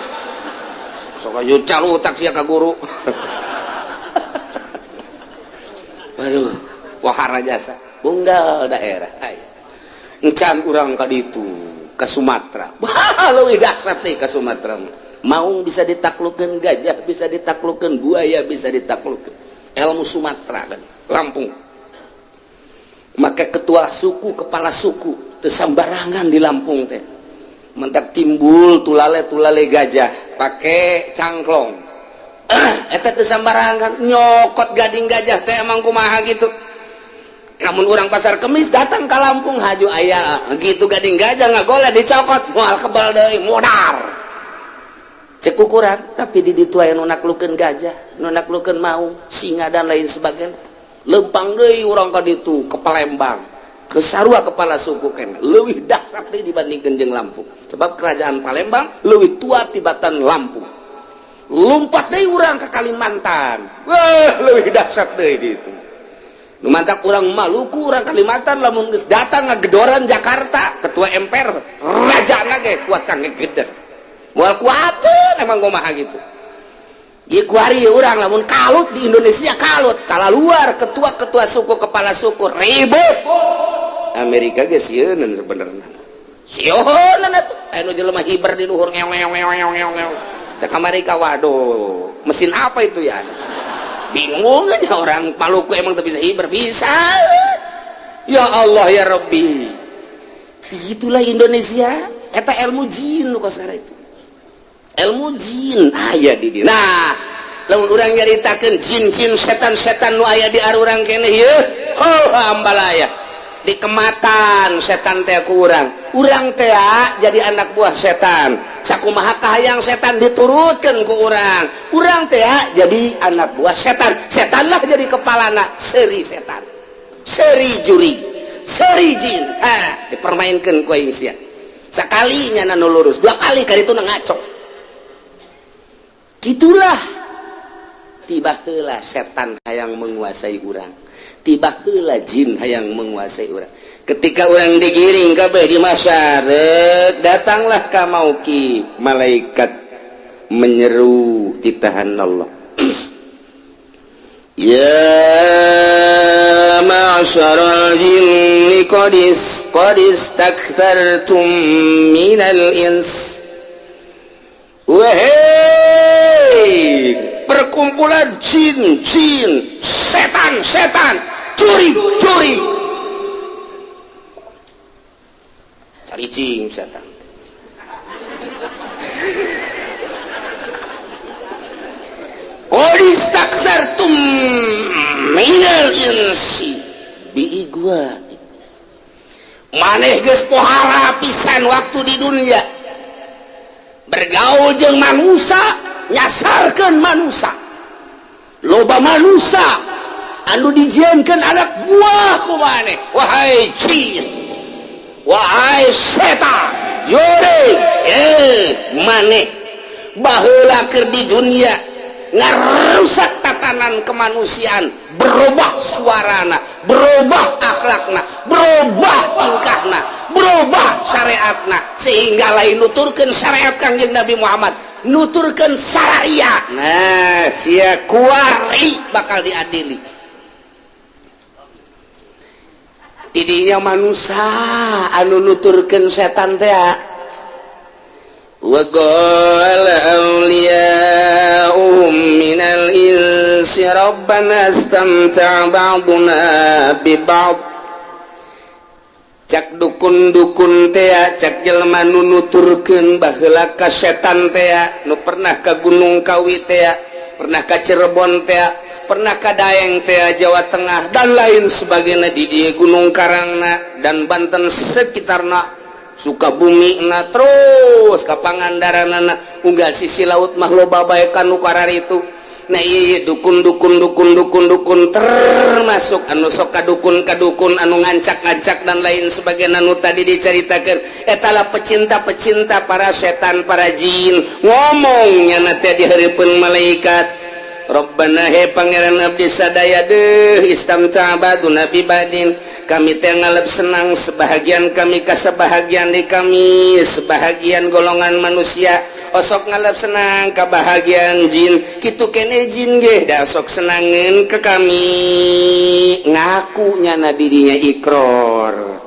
sok aja calutak sia ka guru. Waduh, wahara jasa unggal daerah ayo encan urang ka ditu ke Sumatera. Wah, leuwih dahsyat nih ke Sumatera. Maung bisa ditaklukkan, gajah bisa ditaklukkan, buaya bisa ditaklukkan. Ilmu Sumatera kan Lampung. Maka ketua suku, kepala suku teu sambarangan di Lampung teh. Mentak timbul tulale tulale gajah pakai cangklong eta teu sambarangan nyokot gading gajah teh. Emang kumaha gitu? Namun orang Pasar Kemis datang ke Lampung, haju aya gitu gading gajah ngagoleh dicokot, moal kebal deui, modar cek ukuran. Tapi di ditu aya nu naklukeun gajah, nu naklukeun maung, singa, dan lain sebagainya. Lempang deui urang ka ditu ke Palembang, ke sarua kepala suku kene leuwih dahsyat deui dibandingkeun jeung Lampung, sebab kerajaan Palembang leuwih tua tibatan Lampung. Lompat deui urang ke Kalimantan, wah, leuwih dahsyat deui di itu. Nu mantak urang Maluku, urang Kalimantan lamun geus datang ngagedoran Jakarta, ketua MPR raja ge kuat kang ngegeder, moal kuateun. Emang kumaha gitu? Ieu kuari urang lamun kalut di Indonesia, kalut kala luar, ketua-ketua suku, kepala suku ribut. Amerika ge sieuneun sebenarnya, sieuneun atuh anu jelema hiber di luhur ngew ngew ngew ngew ngew ngew. Cek Amerika, waduh, mesin apa itu ya? Bingung aja orang Maluku, emang tuh bisa hiber bisa. Ya Allah ya Rabbi, itulah Indonesia. Eta ilmu jin nu kosara itu, ilmu jin aya di dieu. Nah, lamun urang nyaritakeun jin-jin, setan-setan nu aya di arurang keneh ieu, oh, ambalaya. Dikematan setan teh ku urang, urang teh jadi anak buah setan. Sakumaha kahayang setan diturutkeun ku urang. Urang teh jadi anak buah setan. Setanlah jadi kepalana, seri setan. Seri juri, seri jin. Ha, dipermainkan ku aing sia. Sekali nyana nu lurus, dua kali kali itu ngaco. Gitulah tiba heula setan hayang menguasai urang. Tiba heula jin hayang menguasai urang. Ketika orang digiring kabeh di mahsyar, datanglah ka mauqif, malaikat menyeru titahan Allah. Ya ma'syaral jinni qad istakthartum minal ins. Wahai perkumpulan jin-jin, setan-setan, curi-curi. Cari setan. Qad istakthartum minal insi biigwa. Maneh geus pohara pisan waktu di dunia. Bergaul jeung manusia, nyasarkeun manusia. Loba manusia anu dijieunkeun anak buah ku maneh. Wahai jin, wahai setan, jore, maneh baheula keur di dunia ngarusak tatanan kemanusiaan, berubah suarana, berubah akhlakna, berubah tingkahna, berubah syariatna, sehingga lain nuturkeun syariat Kangjeng Nabi Muhammad, nuturkeun syariat. Nah, sia kuari bakal diadili. Tidinya manusia anu nuturkeun setan teh. Wa qala awliya'uhum minal insi rabbana istamta'a ba'duna bi ba'd. Cak dukun-dukun teh, cak jelema nu nuturkeun baheula ka setan teh, nu pernah ka Gunung Kawi teh, pernah ka Cirebon teh, pernah ka Daeng teh, Jawa Tengah dan lain sebagainya, di dieu Gunung Karangna dan Banten sekitarna, Sukabumi na terus ka Pangandaranana, unggal sisi laut mah loba bae ka nu kararitu. Nah ieu dukun dukun dukun dukun dukun termasuk anu sok kadukun kadukun anu ngancak-ngancak dan lain sebagainya anu tadi diceritakeun, eta lah pecinta-pecinta para setan, para jin, ngomongnya teh di hareupeun malaikat. Rabbana he pangeran abdi sadaya deuh istamta ba'duna bi ba'din, kami teh ngalep senang sebahagian kami ka sebahagian di kami, sebahagian golongan manusia osok ngalep senang ka bahagian jin, kitu kene jin ge da sok senangeun ke kami. Ngaku nyana dirinya ikror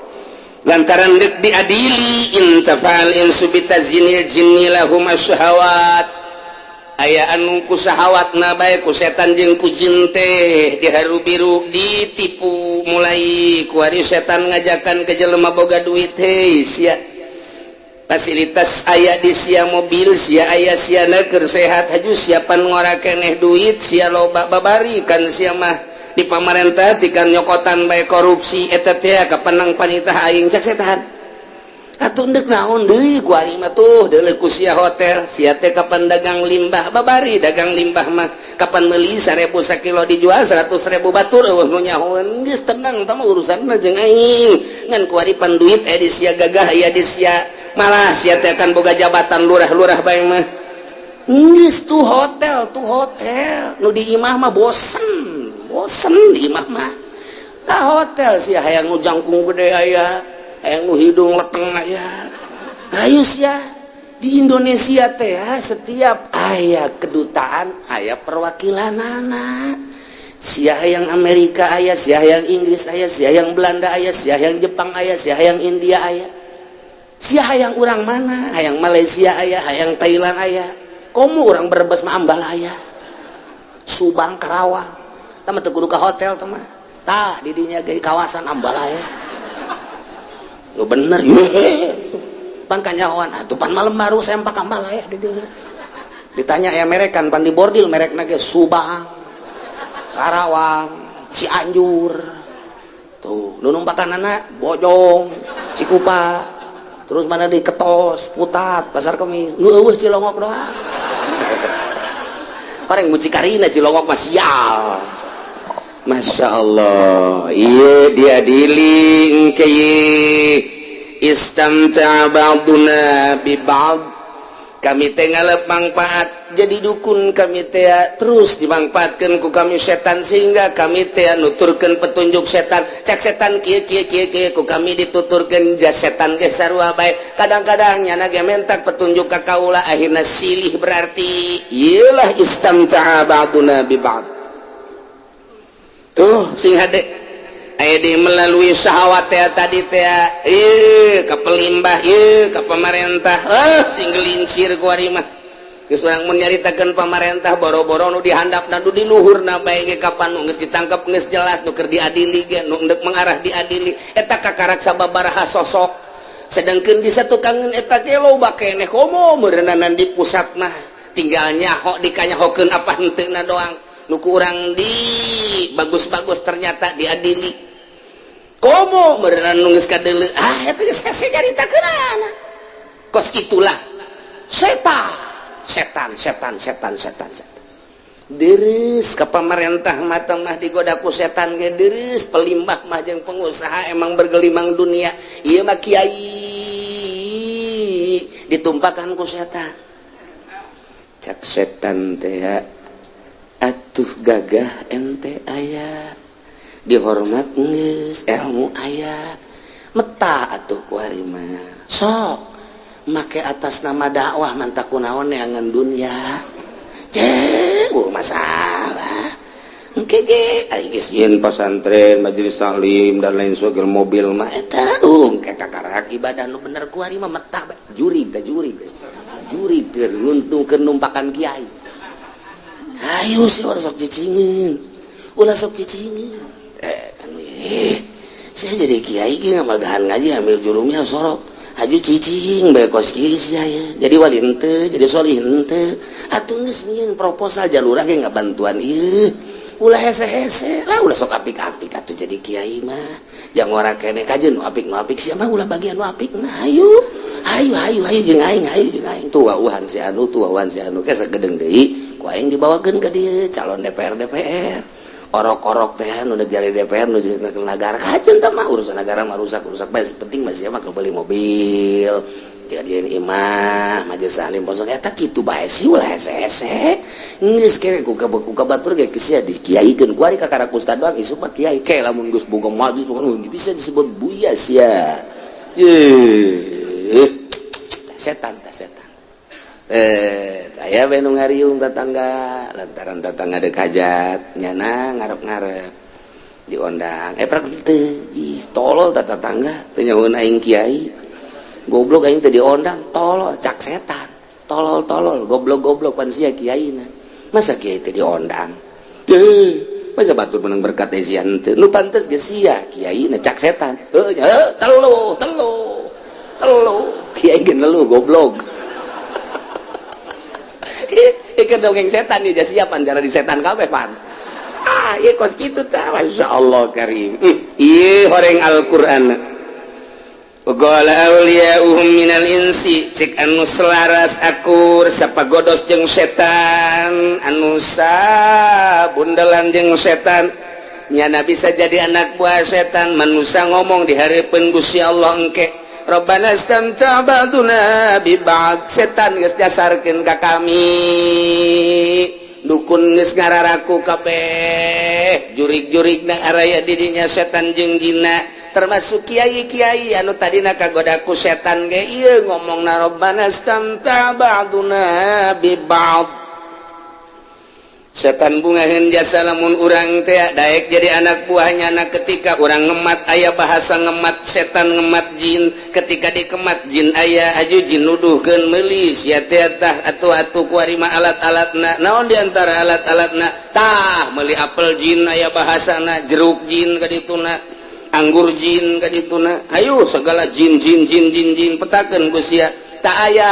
lantaran deuk diadili. Intafal insu bitazinil jinni lahum asyahawat, aya anu ku syahawat na bae ku setan jeung ku jin teh diharu biru ditipu. Mulai kuari setan ngajakan ke jelema boga duit, hei sia fasilitas aya di sia, mobil sia aya, sia keur sehat, haju siapan ngora keneh duit sia loba, babari kan sia mah di pamarentah tikan nyokotan bae korupsi, eta teh kapenang panitah aing, cak setan. Atuh ndek naon deui kuari mah, tuh deuleu ku sia hotel sia teh, kapan dagang limbah, babari dagang limbah mah kapan meuli 1000 sakilo dijual 100.000, batur eueuh nu nyahoeun, geus tenang tah mah urusan mah jeung aing, ngan kuari pan duit aya di sia, gagah aya di sia, malah sia teh kan boga jabatan lurah-lurah bae mah, geus tuh hotel, tuh hotel nu di imah mah bosen bosen di imah mah, ka hotel sia hayang nu jangkung gede aya, hayang nu hidung leteng aya, ayo sia. Di Indonesia teh setiap aya kedutaan aya perwakilan anak sia, yang Amerika aya sia, yang Inggris aya sia, yang Belanda aya sia, yang Jepang aya sia, yang India aya sia, hayang urang mana, hayang Malaysia aya, hayang Thailand aya, komo urang Brebes mah Ambalaya, Subang, Karawang, tah mah teu kudu ka hotel tah mah, tah didinya ge kawasan Ambalaya. Lu bener ye pan kanyahoan atuh pan malam baru sempak Ambalaya di dinya. Ditanya ya merekan pan di bordil merekna ge Subang, Karawang, Cianjur, tuh nu numpakanana Bojong, Cikupa. Terus mana di Ketos, Putat, Pasar Kemis. Nu euweuh Cilongok doang. Orang mucikarina Cilongok mah sial. Masya Allah, iya, diadili engke. Istamta'a ba'duna bi ba'd. Kami teh ngalep manfaat jadi dukun, kami teh terus dimanfaatkan ku kami setan, sehingga kami teh nuturkeun petunjuk setan. Cak setan kieu kieu kieu kieu, ku kami dituturkeun. Jas setan ge sarua bae, kadang-kadang nyana ge mentak petunjuk ka kaula, akhirna silih. Berarti iyalah istamta'a ba'duna bi ba'd. Tuh, sing hade. Aya di melalui syahwat teh tadi teh, eh, ka pelimbah ieu, ka pemerintah, eh, sing gelincir ku ari mah. Geus urang mun nyaritakeun pamarentah, boro-boro nu dihandapna, nu di luhurna bae ge kapan nu geus ditangkep, geus jelas nu keur diadili ge, nu endek mengarah diadili eta kakarak sababaraha sosok. Sedangkan di satukangeun eta ge loba keneh, komo meureunana di pusat mah tinggal nyaho dikanyahokeun apa henteuna doang. Nu kurang di bagus-bagus ternyata diadili, komo meureunana nu geus kadeuleu, ah, eta geus hese nyaritakeunana. Kos itulah setan, setan, setan, setan, setan, setan. Deres ke pemerintah mata mah digoda ku setan ge deres. Pelimbah mah jeung pengusaha emang bergelimang dunia. Ieu mah kiai ditumpakan ku setan. Cak setan teh, atuh gagah ente, aya dihormat, geus ilmu aya, meta atuh ku ari mah. Sok make atas nama dakwah, mantak kunaon neangan dunia. Cek masalah engke ge ari geus nyieun pasantren, majelis taklim, dan lain sebagainya, mobil mah eta engke kakarak ibadah nu bener ku ari mah. Meta jurig teh, jurig jurig keur nguntungkeun numpakan kiai. Ayo sih, ulah sok cicingin, ulah sok cicingin. Eh kan, eh, saya jadi kiai ge ngamagahan ngaji, ambil jurumnya sorok haju cicing bae kos kieu sia ya. Jadi wali henteu, jadi solih henteu. Atuh geus nyieun proposal jalurah ge ngabantuan ieu, ulah hese-hese lah, ulah sok apik-apik atuh jadi kiai mah. Jangan ora keneh kajeun nu apik, nu apik sia mah ulah bagian nu apik. Nah, ayo ayo ayo ayo jeung aing, ayo jeung aing. Tuh wauhan si anu, tuh wauhan si anu, ke sagedeng deui ku aing dibawakeun ka dieu calon DPR. DPR orok-orok teh nu negara DPR, nu negara kajeun tah mah urusan negara mah rusak rusak bae, penting mah sia mah beli mobil, jadian imah, majelis taklim posok eta kitu bae sih. Ulah hese-hese, geus kere ku ka batur ge sia dikiaikeun ku ari kakara ustad doang. Isuk mah kiai ke lamun geus boga majelis bukan bisa disebut buya sia. Ye, setan tah, setan. Eh, aya we nu ngariung tetangga lantaran tetangga dek hajat, nyana ngarep-ngarep diondang. Eh, prak teu. Ih, tolol tah tetangga, teu nyahoeun aing kiai. Goblok, aing teu diondang, tolol. Cak setan, tolol tolol, goblok goblok, pan sia kiaina, masa kiai teu diondang? Eh, masa batur menang berkat teh sia henteu, nu pantes ge sia kiaina, cak setan. Heuh nya, telu telu telu, kiai ge nelu, goblok. Ieu dongeng setan ieu, siap cara di setan kabeh pan. Ah, ieu kos kitu tah. Masya Allah karim. Ieu horeng Al-Qur'an. Qala awliya'uhum minal insi, cek anu selaras akur sapagodos jeung setan, anu sabundelan jeung setan, nyana bisa jadi anak buah setan manusia, ngomong di hareupeun Gusti Allah engke, Rabbana istamta ba'duna bi ba'd. Setan geus dasarkeun ka kami, dukun geus ngararaku kabeh, jurig-jurigna araya didinya setan jeung jinna, termasuk kiai-kiai anu tadina kagodaku setan ge ieu ngomongna, Rabbana istamta ba'duna bi ba'd. Setan bungaheun jasa lamun urang teh daek jadi anak buahnya. Anak ketika urang ngemat, aya bahasa ngemat setan, ngemat jin. Ketika dikemat jin, aya aju jin nuduhkeun meuli sia teh tah atuh atuh kuari mah alat-alatna. Naon diantara alat-alatna tah? Meuli apel jin, aya bahasana jeruk jin kadituna, anggur jin kadituna, ayo segala jin jin jin jin jin, petakeun ku sia. Tak aya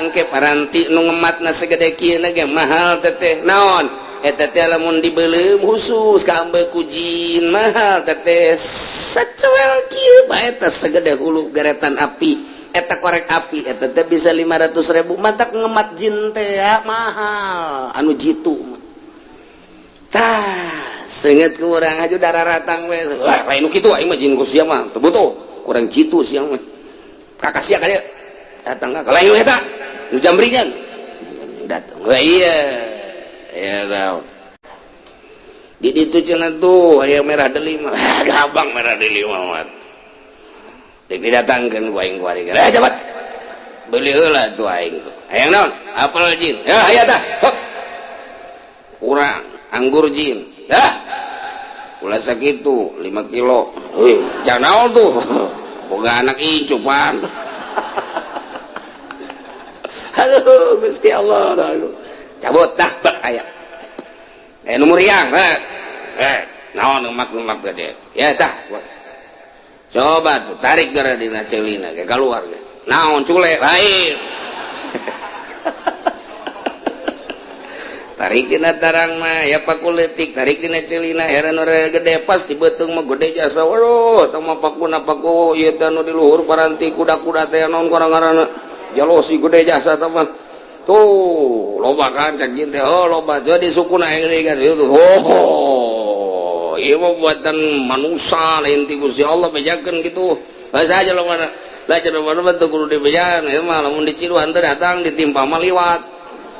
engke paranti nu ngematna segede kieu ge mahal teteh. Naon eta teh? Lamun dibeuleum khusus ka ku jin mahal teteh, sacuel kieu bae teh segede hulu geretan api. Eta korek api eta teh bisa 500.000. Matak ngemat jin teh ya mahal anu jitu mah. Tah, seungeut ku urang aja darah ratang we. Wah, lain nu kitu, aing mah jin ku sia mah teu butuh. Kurang jitu sia mah. Kakak sia ka dieu. Datang ka lain eta. Nu jambringan. Datang. Wah iya. Ya naon. Di ditu cenah tuh aya merah delima. Ah, gampang merah delima mah. Dek didatangkeun ku aing kuari. Eh, cepat. Beli heula tuh aing tuh. Hayang naon? Apel jin. Ya aya tah. Hop. Kurang anggur jin. Dah. Ulah sakitu 5 kilo. Heuh, jangan naon tuh. Boga anak incupan. Aduh, Gusti Allah, aduh. Cabut dah bek aya. Eh, nu muriang, eh. Eh, naon ngemak-ngemak gede. Ya tah. Coba tuh tarik gara dina celina ke keluar ge. Naon cule lain. Tarik dina tarang mah ya paku leutik, tarik dina celina heran ora gede pas di beuteung mah gede jasa. Waduh, tah mah pakuna paku ieu teh anu di luhur paranti kuda-kuda teh naon kurang-ngaranna. Jalosi gede jasa tah mah. Tuh, loba kan cak jin teh. Oh, loba. Jadi sukuna aing kan itu. Oh, ieu mah buatan manusia lain ti Gusti Allah bejakeun kitu. Bahasa aja lo mana. Lah cenah mana mah teu kudu dibejaan, ieu mah lamun diciluan teh datang ditimpa mah liwat.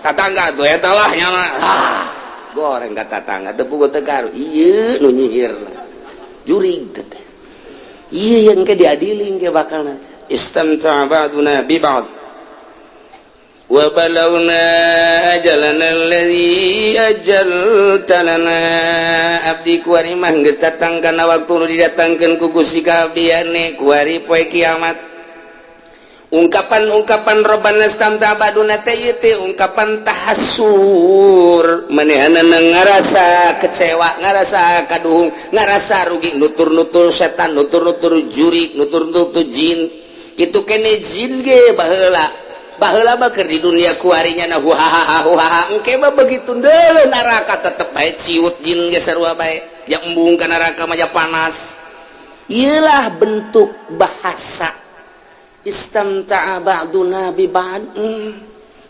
Tatangga tuh eta lah nya. Ah, goreng ka tatangga teu puguh teu karu. Ieu nu nyihir. Jurig teh. Ieu yang ke diadili ke bakal nanti. Istamta'a ba'duna bi ba'd. Wa balawna ajalana alladzi ajalta lana. Abdi kuari mah geus datang kana waktu nu didatangkeun ku Gusti ka abdiane kuari poe kiamat. Ungkapan-ungkapan robbana istamta'a ba'duna teh ieu teh ungkapan tahassur, manehanana ngarasa kecewa, ngarasa kaduhung, ngarasa rugi, nutur-nutur setan, nutur-nutur jurik, nutur-nutur jin. Kitu kene jin ge baheula. Baheula mah keur di dunia kuarinya na huhaha huhaha, engke mah begitu deuleu neraka tetep bae ciut jin ge sarua bae. Ya embung ka neraka mah ja panas. Ieulah bentuk bahasa istamta'a ba'duna bi ba'd.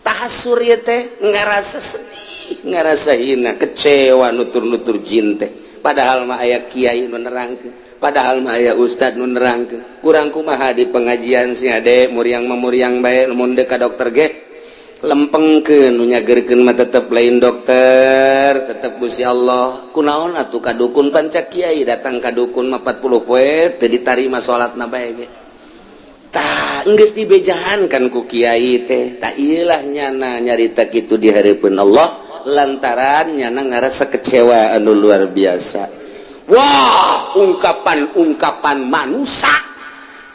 Tahassur ieu teh ngarasa sedih, ngarasa hina, kecewa nutur-nutur jin teh. Padahal mah aya kiai nu nerangkeun, padahal mah aya ustad nu nerangkeun. Kurang kumaha di pengajian sih ade muriang mah muriang bae, mun deuk ka dokter ge lempengkeun nu nyageurkeun mah tetep lain dokter, tetep Gusti Allah. Kunaon atuh ka dukun panca kiai datang ka dukun mah 40 poe teu ditarima salatna bae ge. Tah geus dibejahan kan ku kiai teh. Tah ieulah nyana nyarita kitu di hareupeun Allah lantaran nyana ngarasa kecewa anu luar biasa. Wah, ungkapan-ungkapan manusia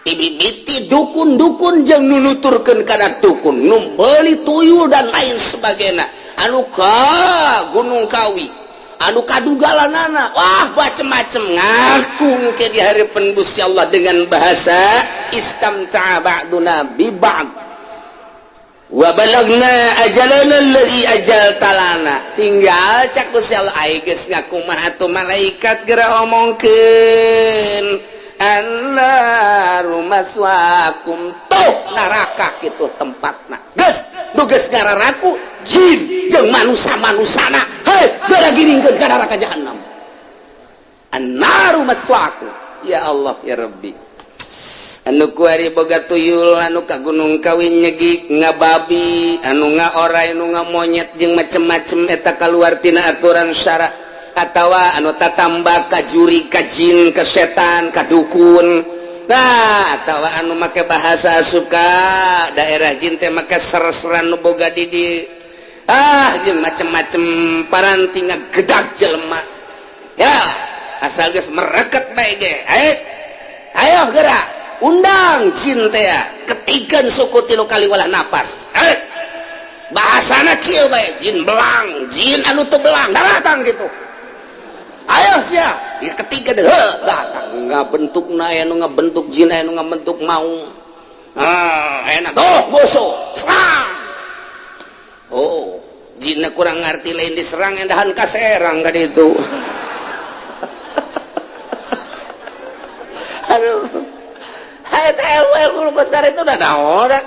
ibibiti dukun-dukun jeung nunuturkeun kana dukun nu meuli tuyul dan lain sebagainya, anu ka Gunung Kawi, anu kadugalanana, wah macem-macem ngaku ke di hareupeun Gusti Allah dengan bahasa istamta'a ba'duna bi ba'd wa balagna ajalana allazi ajalta lana. Tinggal cak Gusti Allah ai geus ngaku mah atuh malaikat geura omongkeun annaru maswakum, tuh neraka kitu tempatna. Geus nu geus ngararaku jin jeung manusa-manusana, hei geura giringkeun ka neraka jahanam. Annaru maswakum. Ya Allah ya Rabbi, anu kuari boga tuyul, anu ka Gunung Kawi nyegik ngababi, anu nga orai, anu nga monyet jeung macem-macem eta kaluar tina aturan syara, atawa anu tatamba ka juri, ka jin, ka setan, ka dukun. Nah, atawa anu make bahasa suka daerah jin teh make ser-seran nu boga di ah jeung macem-macem paranti ngagedag jelema. Ya asal geus mereket bae ge, ayo gerak undang jin teh ketikan suku tilu kali walah napas. Bahasana kieu bae, jin belang, jin anu teu belang datang gitu. Ayo sia, ya ketiga deh datang ngabentuk na aya nu ngabentuk jin, aya nu ngabentuk maung. Ah, enak tuh musuh serang. Oh, jinna kurang ngarti, lain diserang endahan ka serang ka ditu. Aduh. kos itu udah orang.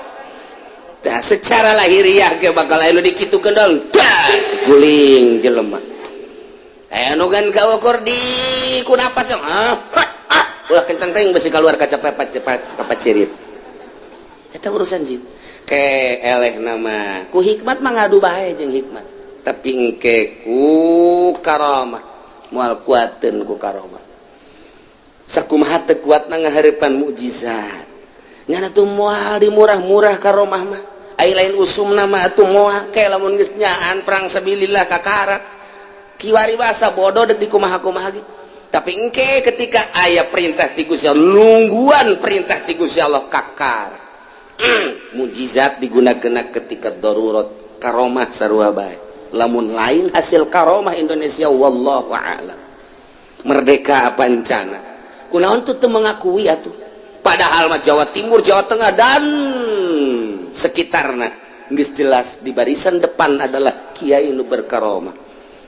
Nah, secara lahiriah ge bakal aya nu dikitukeun dong, guling jelema. Aya nu kan kaukur di ku napas dong. Ah, ah, ulah kencang teuing, besi keluar kaca cepat cepat kapacirit. Eta urusan jin. Ke eleh nama ku hikmat mah ngadu bae jeung hikmat. Tapi engke ku karamah moal kuateun ku karomah. Sakumaha teu kuatna ngahareupan mukjizat. Nyana tuh moal di murah-murah karomah mah. Ai lain usum nama atuh moal kayak lamun geus nyaan perang sabilillah kakarak. Kiwari basa bodoh dek dikumaha-kumaha ge. Tapi engke ketika aya perintah ti Gusti Allah, nungguan perintah ti Gusti Allah kakar. Mujizat digunakan ketika darurat, karomah sarua bae. Lamun lain hasil karomah Indonesia, wallahu a'lam. Merdeka apa encana? Kunaon tuh teu mengakui atuh? Padahal mah Jawa Timur, Jawa Tengah, dan sekitarna geus jelas di barisan depan adalah kiai nu berkaromah.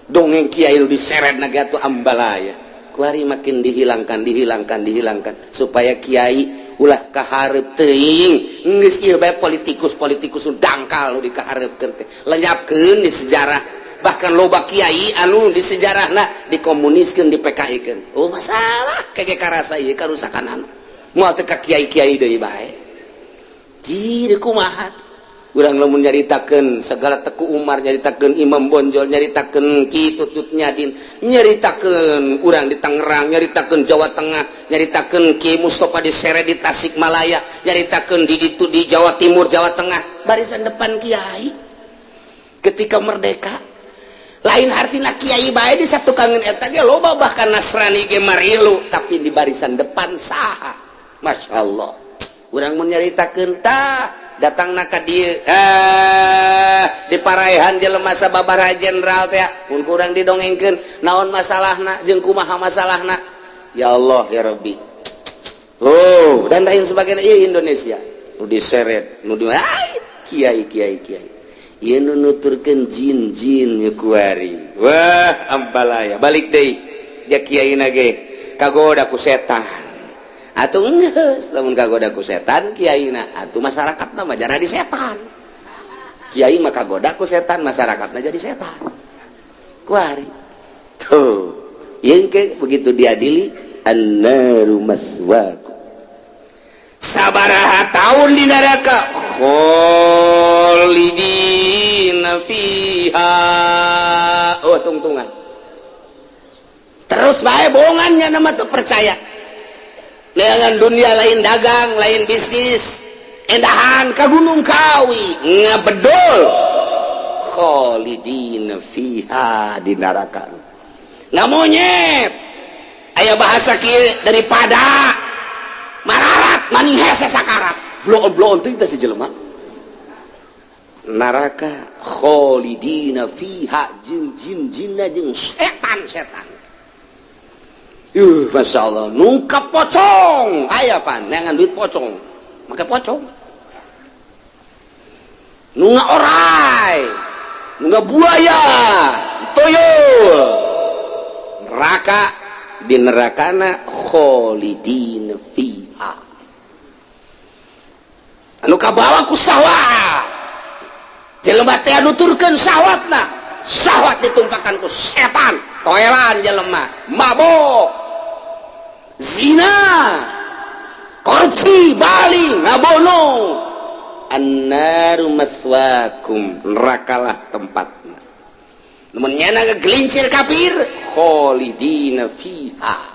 Dongeng kiai nu diseret naga tuh ambalaya. Kuari makin dihilangkan, dihilangkan, dihilangkan supaya kiai ulah kaharep teuing. Geus ieu bae politikus-politikus nu dangkal nu dikahareupkeun teh. Lenyapkeun di sejarah, bahkan loba kiai anu di sejarahna dikomuniskeun, di PKI-keun. Oh, masalah kege karasa ieu karusakan anu. Moal teu ka kiai-kiai deui bae. Jadi kumaha urang lamun nyaritakeun segala Teku Umar, nyaritakeun Imam Bonjol, nyaritakeun Ki Tutut Nyadin, nyaritakeun urang di Tangerang, nyaritakeun Jawa Tengah, nyaritakeun Ki Mustafa di Sere di Tasikmalaya, nyaritakeun di ditu di Jawa Timur, Jawa Tengah, barisan depan kiai ketika merdeka. Lain artina kiai bae di satu kangen eta ge loba, bahkan Nasrani ge marilu, tapi di barisan depan saha? Masya Allah, urang mun nyaritakeun tah datang ka dieu, di paraihan jelema sababaraha jenderal teh mun kurang didongengkeun naon masalahna jeung kumaha masalahna. Ya Allah ya Rabbi, oh, dan lain sebagainya. Ieu Indonesia nu diseret nu di kiai kiai kiai ieu nu nuturkeun jin-jin ieu kuari. Wah, ambalaya balik deui ja kiai na ge kagoda ku setan atuh. Geus lamun kagoda ku setan kiai na atuh, masyarakatna mah jadi setan. Kiai mah kagoda ku setan, masyarakatna jadi setan kuari tuh. Yang ke begitu diadili, annaru maswaku. Sabaraha tahun di neraka? Kholidina fiha. Oh, tungtungan terus bae bohongannya nama tuh. Percaya dengan dunia lain dagang, lain bisnis, endahan ke Gunung Kawi ngabedol. Kholidina fiha di neraka nggak monyet. Aya bahasa kieu, daripada mararat maning hese sakarat bloon bloon teh si jelema neraka. Kholidina fiha jeung jin jinna jeung setan setan. Masya Allah, nungkap pocong aya pan neangan duit pocong, make pocong. Nunga orai, nunga buaya, toyol neraka. Di nerakana kholidin fiha anu kabawa ku syahwat. Jelema teh nuturkeun syahwatna, syahwat ditumpakan ku setan, toelan jelema, mabok, zina, korupsi, bali ngabono. Annaru maswakum, nerakalah tempatna. Namun nyana ngegelincir kafir, kholidina fiha.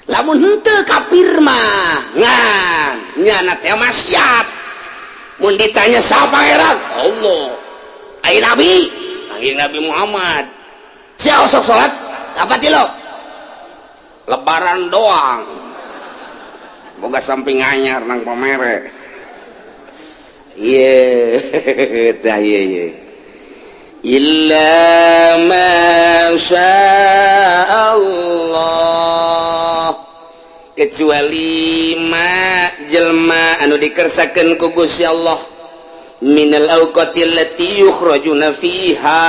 Lamun henteu kafir mah ngan nyana teh maksiat, mun ditanya siapa pangeran? Allah. Ai nabi? Panggil Nabi Muhammad. Siapa sok salat? Apa lo lebaran doang, boga samping anyar nang pamere. Iya tah, iya iya. Illa ma Allah, kecuali ma jelma anu dikersakeun ku Gusti Allah minal awqatil lati yukhrajuna fiha,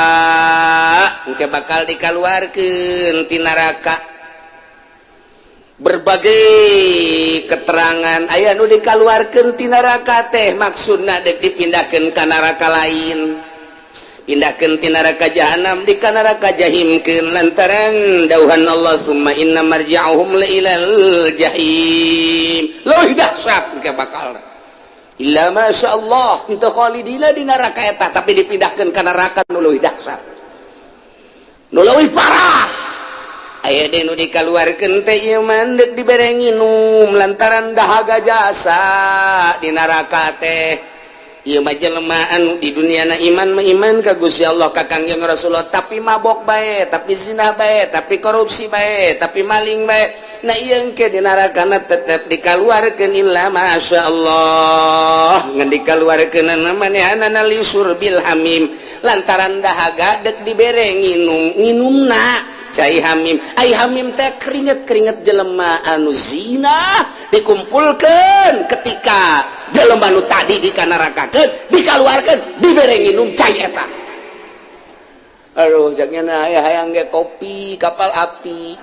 engke bakal dikaluarkeun ti neraka. Berbagai keterangan aya nu dikaluarkeun ti neraka teh, maksudna dek dipindahkeun ka neraka lain, pindahkeun ti neraka jahanam di ka neraka jahimkeun, lantaran dauhan Allah, "Summa inna marji'ahum la ilal jahim." Leuwih dahsyat ke bakal illa masya Allah itu khalidina di neraka eta, tapi dipindahkeun ka neraka nu leuwih dahsyat, nu leuwih parah. Aya deui nu dikaluarkeun teh ieu mah deuk dibere nginum lantaran dahaga jasa di neraka teh. Ieu mah jelema anu di dunia na iman mah iman ka Gusti Allah, ka Kangjeng Rasulullah, tapi mabok bae, tapi zina bae, tapi korupsi bae, tapi maling bae. Nah, ieu engke di neraka na tetep dikaluarkeun illa masya Allah, ngan dikaluarkeun manehanana lisyurbil hamim, lantaran dahaga dek dibere nginum. Nginumna cai hamim. Ai hamim teh keringet-keringet jelema anu zina dikumpulkan ketika jelema nu tadi dikanarakakeun, dikaluarkeun, dibere nginum cai eta. Aduh, jangan aya hayang ge kopi Kapal Api.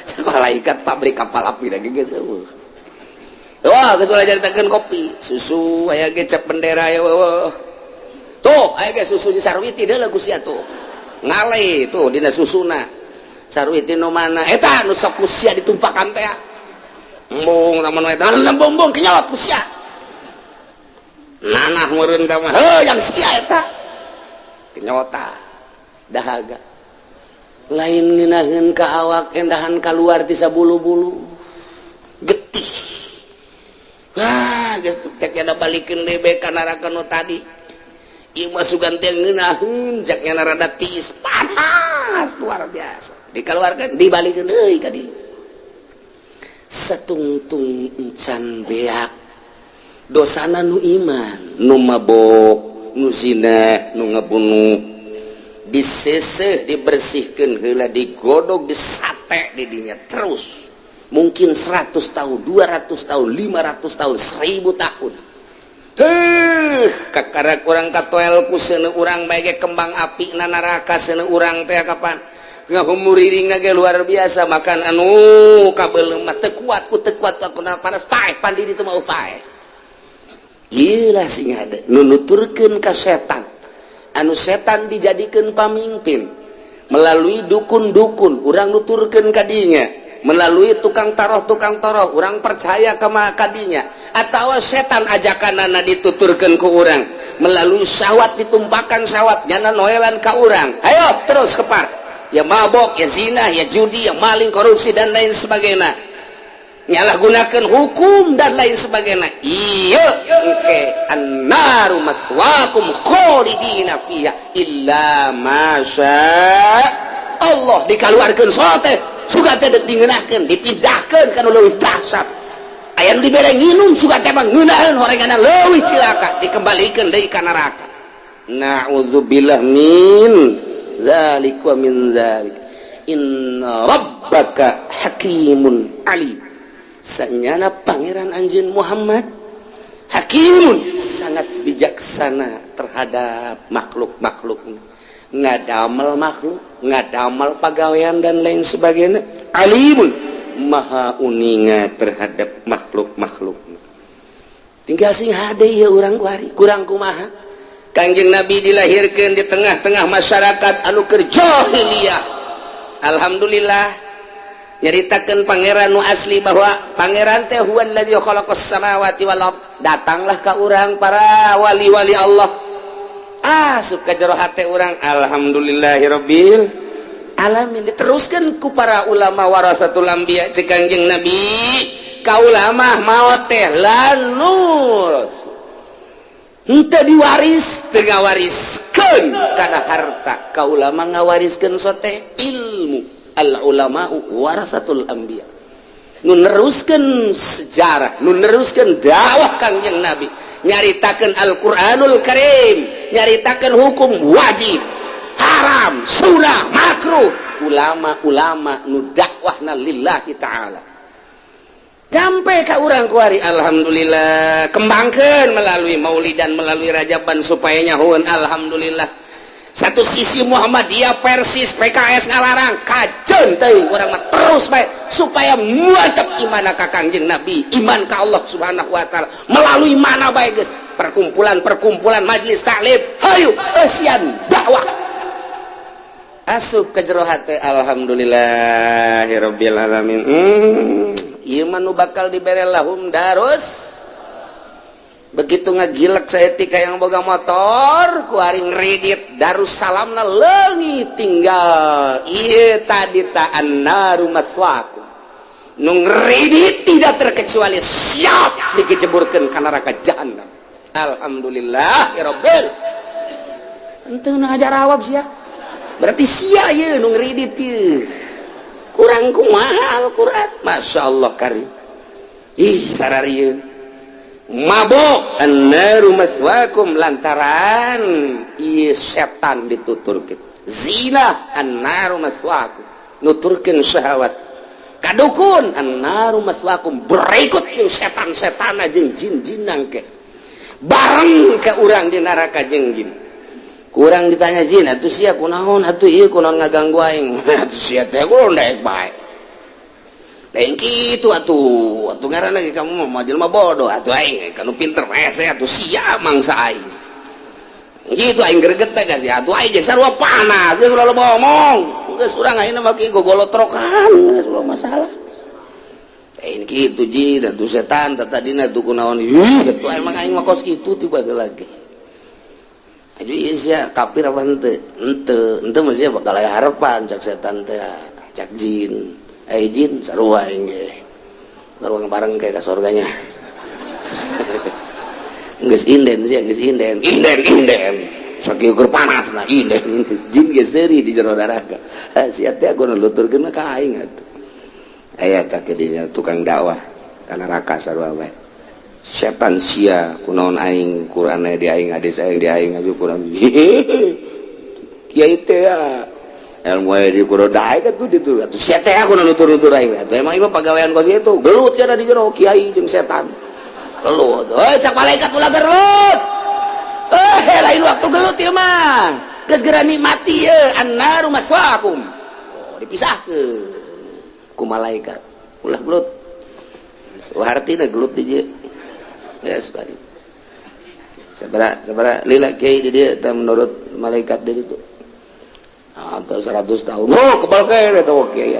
Sekolah ikat pabrik Kapal Api lagi geus. Wah, geus ulah caritakeun kopi susu aya ge cap bendera ya. Wah, tuh aya ge susu di Sarwiti deuleu ku sia, tuh ngale tuh dina susuna Sarwiti. Nu mana eta nu sok ku sia ditumpakan teh? Embung lamun eta embung kenyot ku sia nanah meureun ka mah. Heuh, yang sia eta kenyota dahaga lain ngeunaheun ka awak, endahan kaluar ti sabulu-bulu getih. Wah, geus cek ada balikeun deui ka neraka nu tadi. Ieu mah sugan teh ngeunaheun, cek nya rada tiis, panas luar biasa, dikeluarkan, dibalikeun deui ka dieu. Satungtung encan beak dosana nu iman, nu mabok, nu zina, nu ngabunuh, diseseh, dibersihkan heula, digodog, disate di dinya terus mungkin 100 tahun, 200 tahun, 500 tahun, 1000 tahun. Heh, kakara kurang katoel ku seuneu urang bae ge kembang api na neraka seuneu urang teh. Kapan ngahumuriring ge luar biasa, makan anu kabeuleum mah teu kuat, ku teu kuat aku panas, paeh pandi ditu mah paeh. Ieu lah sing ada nu nuturkeun ka setan, anu setan dijadikeun pamimpin melalui dukun-dukun, urang nuturkeun ka dinya melalui tukang taroh, tukang taroh urang percaya ke kadinya, atau setan ajakanana dituturkan ke urang melalui syahwat, ditumpakan syahwat nyana noelan ka urang, ayo terus kepar ya, mabok ya, zina ya, judi ya, maling, korupsi, dan lain sebagainya, nyalahgunakan hukum dan lain sebagainya. Iya, oke, annaru maswakum khalidina fiha illa masya Allah. Dikaluarkeun sote suka teh dingeunahkeun, dipindahkeun kana leuwih dahsyat. Aya nu dibere nginum, suka teh mah ngeunaheun horenganna leuwih cilaka, dikembalikeun deui ka neraka. Na'udzubillah min dzalik wa min dzalik. Inna rabbaka hakimun alim. Sanyana Pangeran anjeun Muhammad hakimun, sangat bijaksana terhadap makhluk-makhluk, ngadamel makhluk, ngadamel pagawean, dan lain sebagainya. Alimun, maha uninga terhadap makhluk-makhluk. Tinggal sing hade ya urang kuari kurang kumaha. Kangjeng Nabi dilahirkan di tengah-tengah masyarakat anu keur jahiliyah. Alhamdulillah, nyaritakan Pangeran nu asli bahwa Pangeran teh huwallazi khalaqas samawati wal ard. Datanglah ka urang para wali-wali Allah, asup ka jero hate urang, alhamdulillahirabbil alamin. Diteruskan ku para ulama warasatul anbiya. Cek Kangjeng Nabi, ka ulama maot teh lanur henteu diwaris, teu ngawariskeun kana harta. Ka ulama ngawariskeun sote ilmu. Al ulama warasatul anbiya, nu neruskeun sejarah, nu neruskeun dakwah Kangjeng Nabi, nyaritakeun Al-Qur'anul Karim, nyaritakeun hukum wajib, haram, sunnah, makruh. Ulama-ulama nu dakwahna lillahi ta'ala sampai ka urang kuari. Alhamdulillah, kembangkan melalui maulidan, melalui rajaban, supaya nyahuan. Alhamdulillah. Satu sisi Muhammadiyah, Persis, PKS ngalarang, kajeun teuing, urang mah terus bae supaya mantap iman ka Kangjeng Nabi, iman ka Allah Subhanahu wa taala melalui mana bae geus, perkumpulan-perkumpulan, majelis taklim, hayu eusian dakwah asup ke jero hate. Alhamdulillahirabbil alamin. Ieu mah nu bakal dibere lahum darus. Begitu ngagilek saeutik yang boga motor ku ari ngredit Darussalamna leungit, tinggal ieu tadi ta, annaru maswakum. Nu ngredit tidak terkecuali siap dikejeburkeun ka neraka jahanam. Alhamdulillah ya rabbil. Henteu ngajarawab sia, berarti sia ieu nu ngredit ieu kurang kumaha Al-Qur'an. Masya Allah karim. Ih, sararieun mabok, annaru maswakum, lantaran ieu setan dituturkeun. Zina, annaru maswakum, nuturkeun syahwat. Kadukun, annaru maswakum. Berikut jeung setan-setan jeung jin-jin ke bareng ke urang di neraka jeung jin. Kurang ditanya jin, atuh sia kunaon atuh ieu, kunaon ngaganggu aing atuh sia teh? Kunaon daek bae, lain kitu atuh, atuh ngaranna ge kamu mah jelema bodoh atuh, aing kanu pinter hese atuh, sia mangsa aing gitu, aing greget teh geus atuh, aing ge sarua panas geus, ulah loba omong geus, urang ayeuna mah kieu gogolotrokan geus, ulah masalah. Lain kitu jin atuh, setan tadina tuh kunaon ih atuh, emang aing mah kos kitu tiba lagi. Aju ieu sia kafir apa henteu? Henteu, henteu mah sia bakal aya harapan, cak setan teh, cak jin. Eh jin, sarua aing ge. Sarua bareng kayak ka surganya. Geus inden sia, geus inden. Inden, inden. Sakieu keur panas nah inden. Jin ge seuri di jero neraka. Sia teh kudu nuturkeun ka aing atuh. Aya ka dinya tukang dakwah ka neraka sarua bae. Setan sia kunaon aing, Quran di aing, hadis aing di aing aju Quran. Kiai teh ya ilmu aya di Quran daek atuh ditu atuh, sia teh aku nutur-nutur aing atuh, emang ieu pagawean kos kitu. Gelut ya di jero, kiai jeung setan gelut. Heuy, cak malaikat, ulah gelut, eh lain waktu gelut ieu mah, geus geura nikmati ye, annaru maswaakum. Oh, dipisahkeun ku malaikat, ulah gelut. Hartina gelut di dieu. Geus bari sabara sabara lila kiai di dieu teh menurut malaikat di ditu atau 100 tahun. Oh, kebal kayak eta kiai.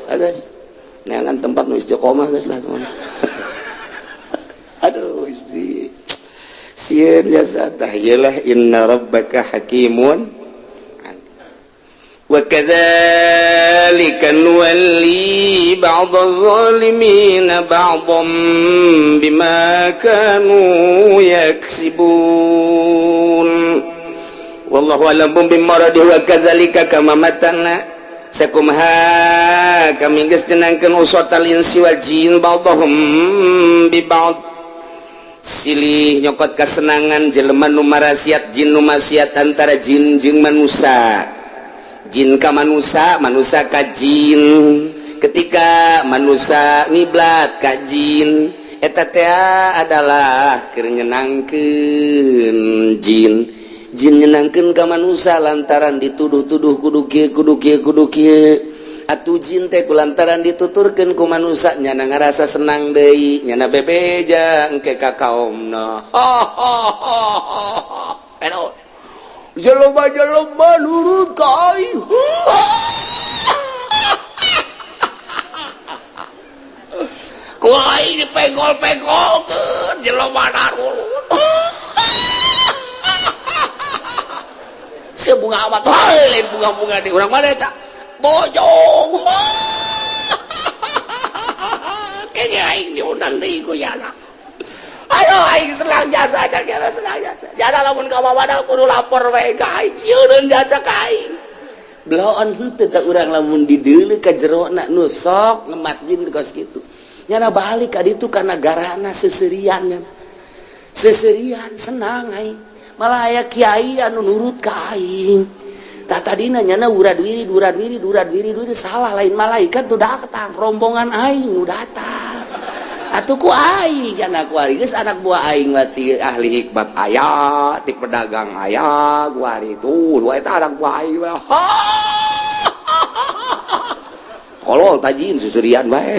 Geus neangan tempat nu istiqomah geus lah teman. Aduh, isti sieun jasa tah ieulah, inna rabbaka hakimun. وكذلك نولي بعض الظالمين بعضا بما كانوا يكسبون. والله أعلم بمراده. وكذلك كما matana sakumaha kami geus nyenangkeun usatal insi wal jin ba'dhum bi ba'd, silih nyokot kesenangan jelema nu marasiat, jin nu maksiat, antara jin jeung manusia, jin ka manusia, manusia ka jin. Ketika manusia ngiblat ka jin, eta teh adalah keur nyenangkeun jin, jin nyenangkeun ka manusia lantaran dituduh-tuduh kudu kieu, kudu kieu, kudu kieu. Atuh jin teh kulantaran dituturkeun ku manusia nyana ngarasa senang deui, nyana bebeja engke ka kaomna. Jelema-jelema nurut ka aing, ku aing dipenggol-penggolkeun, jelema nurut. Sebunga amat lain bunga-bunga di urang mana eta bojong. Kayaknya aing diundang deui ku yana. Ayo aing senang jasa, kira senang jasa. Jada lamun ka wadah kudu lapor we ka aing, sieun jasa ka aing. Bloon henteu teh urang lamun dideuleu ka jerona nu sok ngemat jin kos kitu. Nyana balik ka ditu kana garana seserian, seserian senang aing. Malah aya kiai anu nurut ka aing. Tah tadina nyana urad wirid, urad wirid, urad wirid, wirid salah, lain malaikat tuh datang, rombongan aing nu datang. Atuh ku aing anak kuari geus anak buah aing mah ti ahli hikmat aya, ti pedagang aya, kuari tuh dua eta anak buah aing mah. Tolol tajin susurian bae.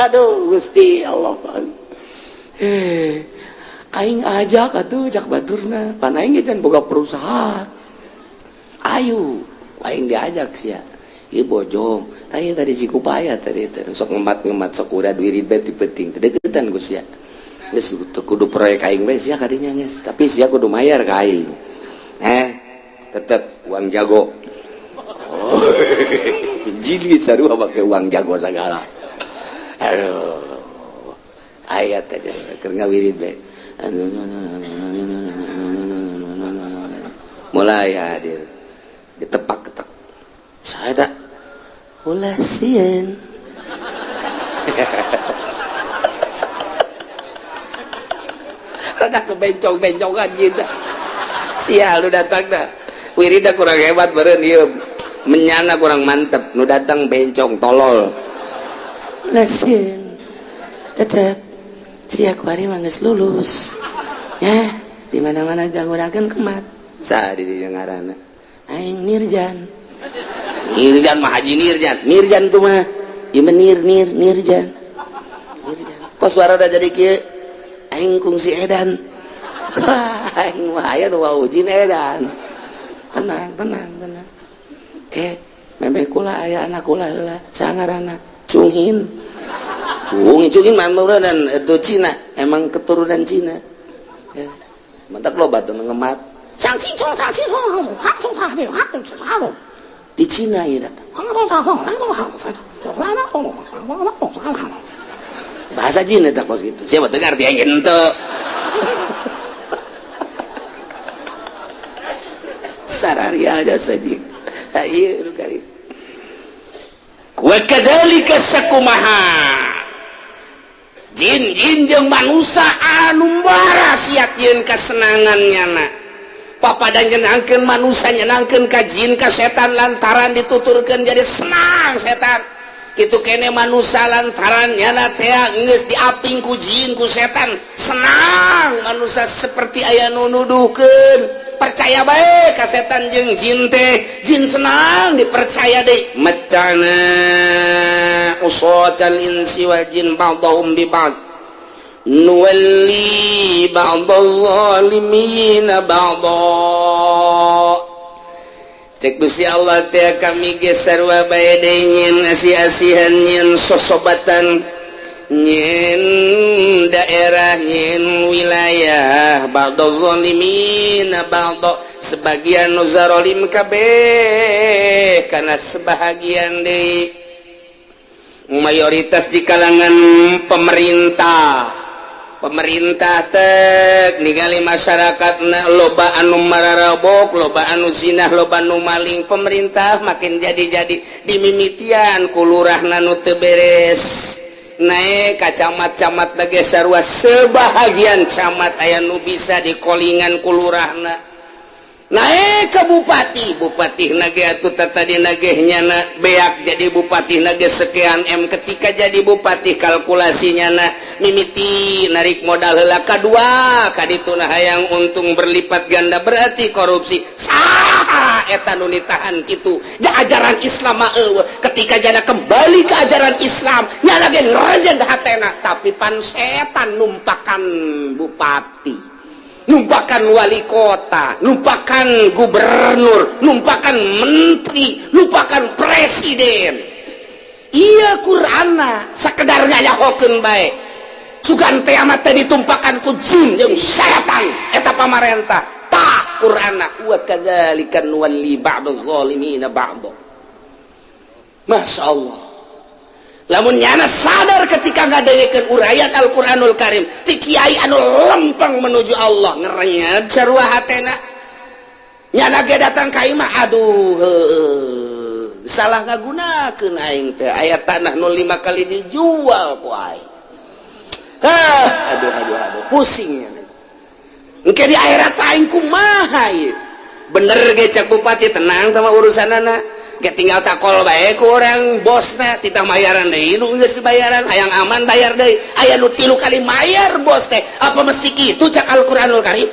Aduh Gusti Allah. Aing ajak atuh cak baturna, pan aing ge can boga perusahaan. Ayo, aing diajak sia. Ieu bojong, tanya tadi Cikupaya tadi teh sok ngemat-ngemat sok udah duit ribet di penting. Teu deukeutan ku sia. Geus teu kudu proyek aing bae sia kadinya geus, tapi sia kudu mayar ka aing. Tetep uang jago. Oh, jili sarua make uang jago sagala. Aduh. Ayat aja keur ngawirid bae. Mulai hadir. Ditepak-ketek. Saya tak ulah sieun. Rada kebencong-bencongan gitu. Sial lu datang dah. Wirida kurang hebat beureun ieu. Menyana kurang mantep, nu datang bencong tolol. Ulah sieun. Tetep sia kuari mah geus lulus. Ya, di mana-mana ganggunakeun kemat. Saha di dieu ngaranna? Aing Nirjan. Nirjan mah Haji Nirjan. Nirjan tuh mah ieu mah nir nir Nirjan. Nirjan. Kok suara udah jadi kieu? Aing kungsi edan. Aing mah aya nu wawujin edan. Tenang, tenang, tenang. Ke memeh kula aya anak kula heula, sangarana Cunghin. Cunghin, Cunghin mah dan itu Cina, emang keturunan Cina. Ya. Mantak loba tuh ngemat. Di Cina ya datang. Bahasa Cina tak kos gitu. Siapa dengar dia ente. Sararial jasa jing. Ieu nu kari. Wa kadzalika sakumaha. Jin-jin jeung manusa anu barasiat yeun kasenangan nyana. Papada nyenangkeun manusa nyenangkeun ka jin ka setan lantaran dituturkeun jadi senang setan. Kitu kene manusa lantaran nyana teh geus diaping ku jin ku setan senang manusa seperti aya nu nuduhkeun. Percaya bae ka setan jeung jin teh, jin senang dipercaya deui. Macana usatal insi wal jin ba'dahum bi ba'd. Nuwalli ba'dadh zalimina ba'dha. Cek Gusti Allah teh kami ge sarua bae deui nyeun asih-asihan nyeun sosobatan nyeun daerah nyeun wilayah ba'dadh zalimina ba'dha, sebagian nu zalim kabeh kana sebahagian deui. Mayoritas di kalangan pemerintah. Pemerintah tek ningali masyarakat na loba anu mararabok, loba anu zinah, loba anu maling. Pemerintah makin jadi-jadi dimimitian kulurahna nu teu beres. Naik ka camat-camat lagi sarua sebahagian camat aya nu bisa dikolingan kulurahna. Naik ke bupati, bupati nage atuh tadi nageh nyana beak jadi bupati nage sekian M. Ketika jadi bupati kalkulasinya na mimiti narik modal heula kadua kadituna hayang untung berlipat ganda berarti korupsi. Saha eta nu ditahan kitu? Ja ajaran Islam mah eueuh. Ketika jana kembali ke ajaran Islam nyala ge ngerajen hatena, tapi pan setan numpakan bupati, numpakan wali kota, numpakan gubernur, numpakan menteri, numpakan presiden. Iya Qur'anna sakedar ngayahokeun bae. Sugan teh amat teh ditumpakan ku jin jeung setan eta pamarentah. Tah Qur'anna wa kadzalika nuwalli ba'dadh zalimina ba'dha. Masya Allah. Lamun nyana sadar ketika ngadengekeun uraian Al-Qur'anul Karim ti kiai anu lempeng menuju Allah ngerenyet sarua hatena. Nyana ge datang ka imah aduh heueuh salah ngagunakeun aing teh aya tanah nu 5 kali dijual ku aing. Ah aduh aduh aduh pusing nyana. Engke di akhirat aing kumaha ieu? Bener ge cak bupati tenang sama urusanana. Ge tinggal takol bae ku urang bosna, titah mayaran deui nu geus bayaran, hayang aman bayar deui. Aya nu 3 kali mayar bos teh. Apa mesti kitu cak Al-Qur'anul Karim?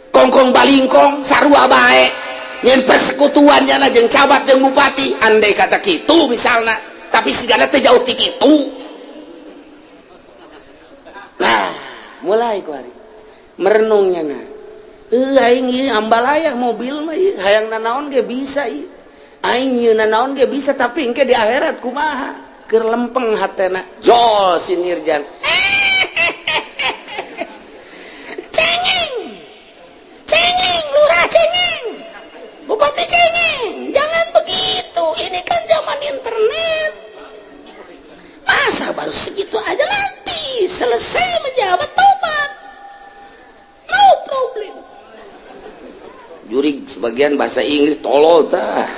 Kongkong balingkong sarua bae. Nyen persekutuan nyana jeung camat jeung bupati, andai kata kitu misalna, tapi sigana teh jauh ti kitu. Nah, mulai ku ari merenungnya na. Aing ieu ambalaya mobil mah ieu hayang nanaon ge bisa ieu. Aing ieu nanaon ge bisa, tapi engke di akhirat kumaha? Keur lempeng hatena. Jol si Nirjan. Cengeng. Cengeng, lurah cengeng. Bupati cengeng. Jangan begitu. Ini kan zaman internet. Masa baru segitu aja, nanti selesai menjabat tobat. No problem. Jurig sebagian bahasa Inggris tolol tah.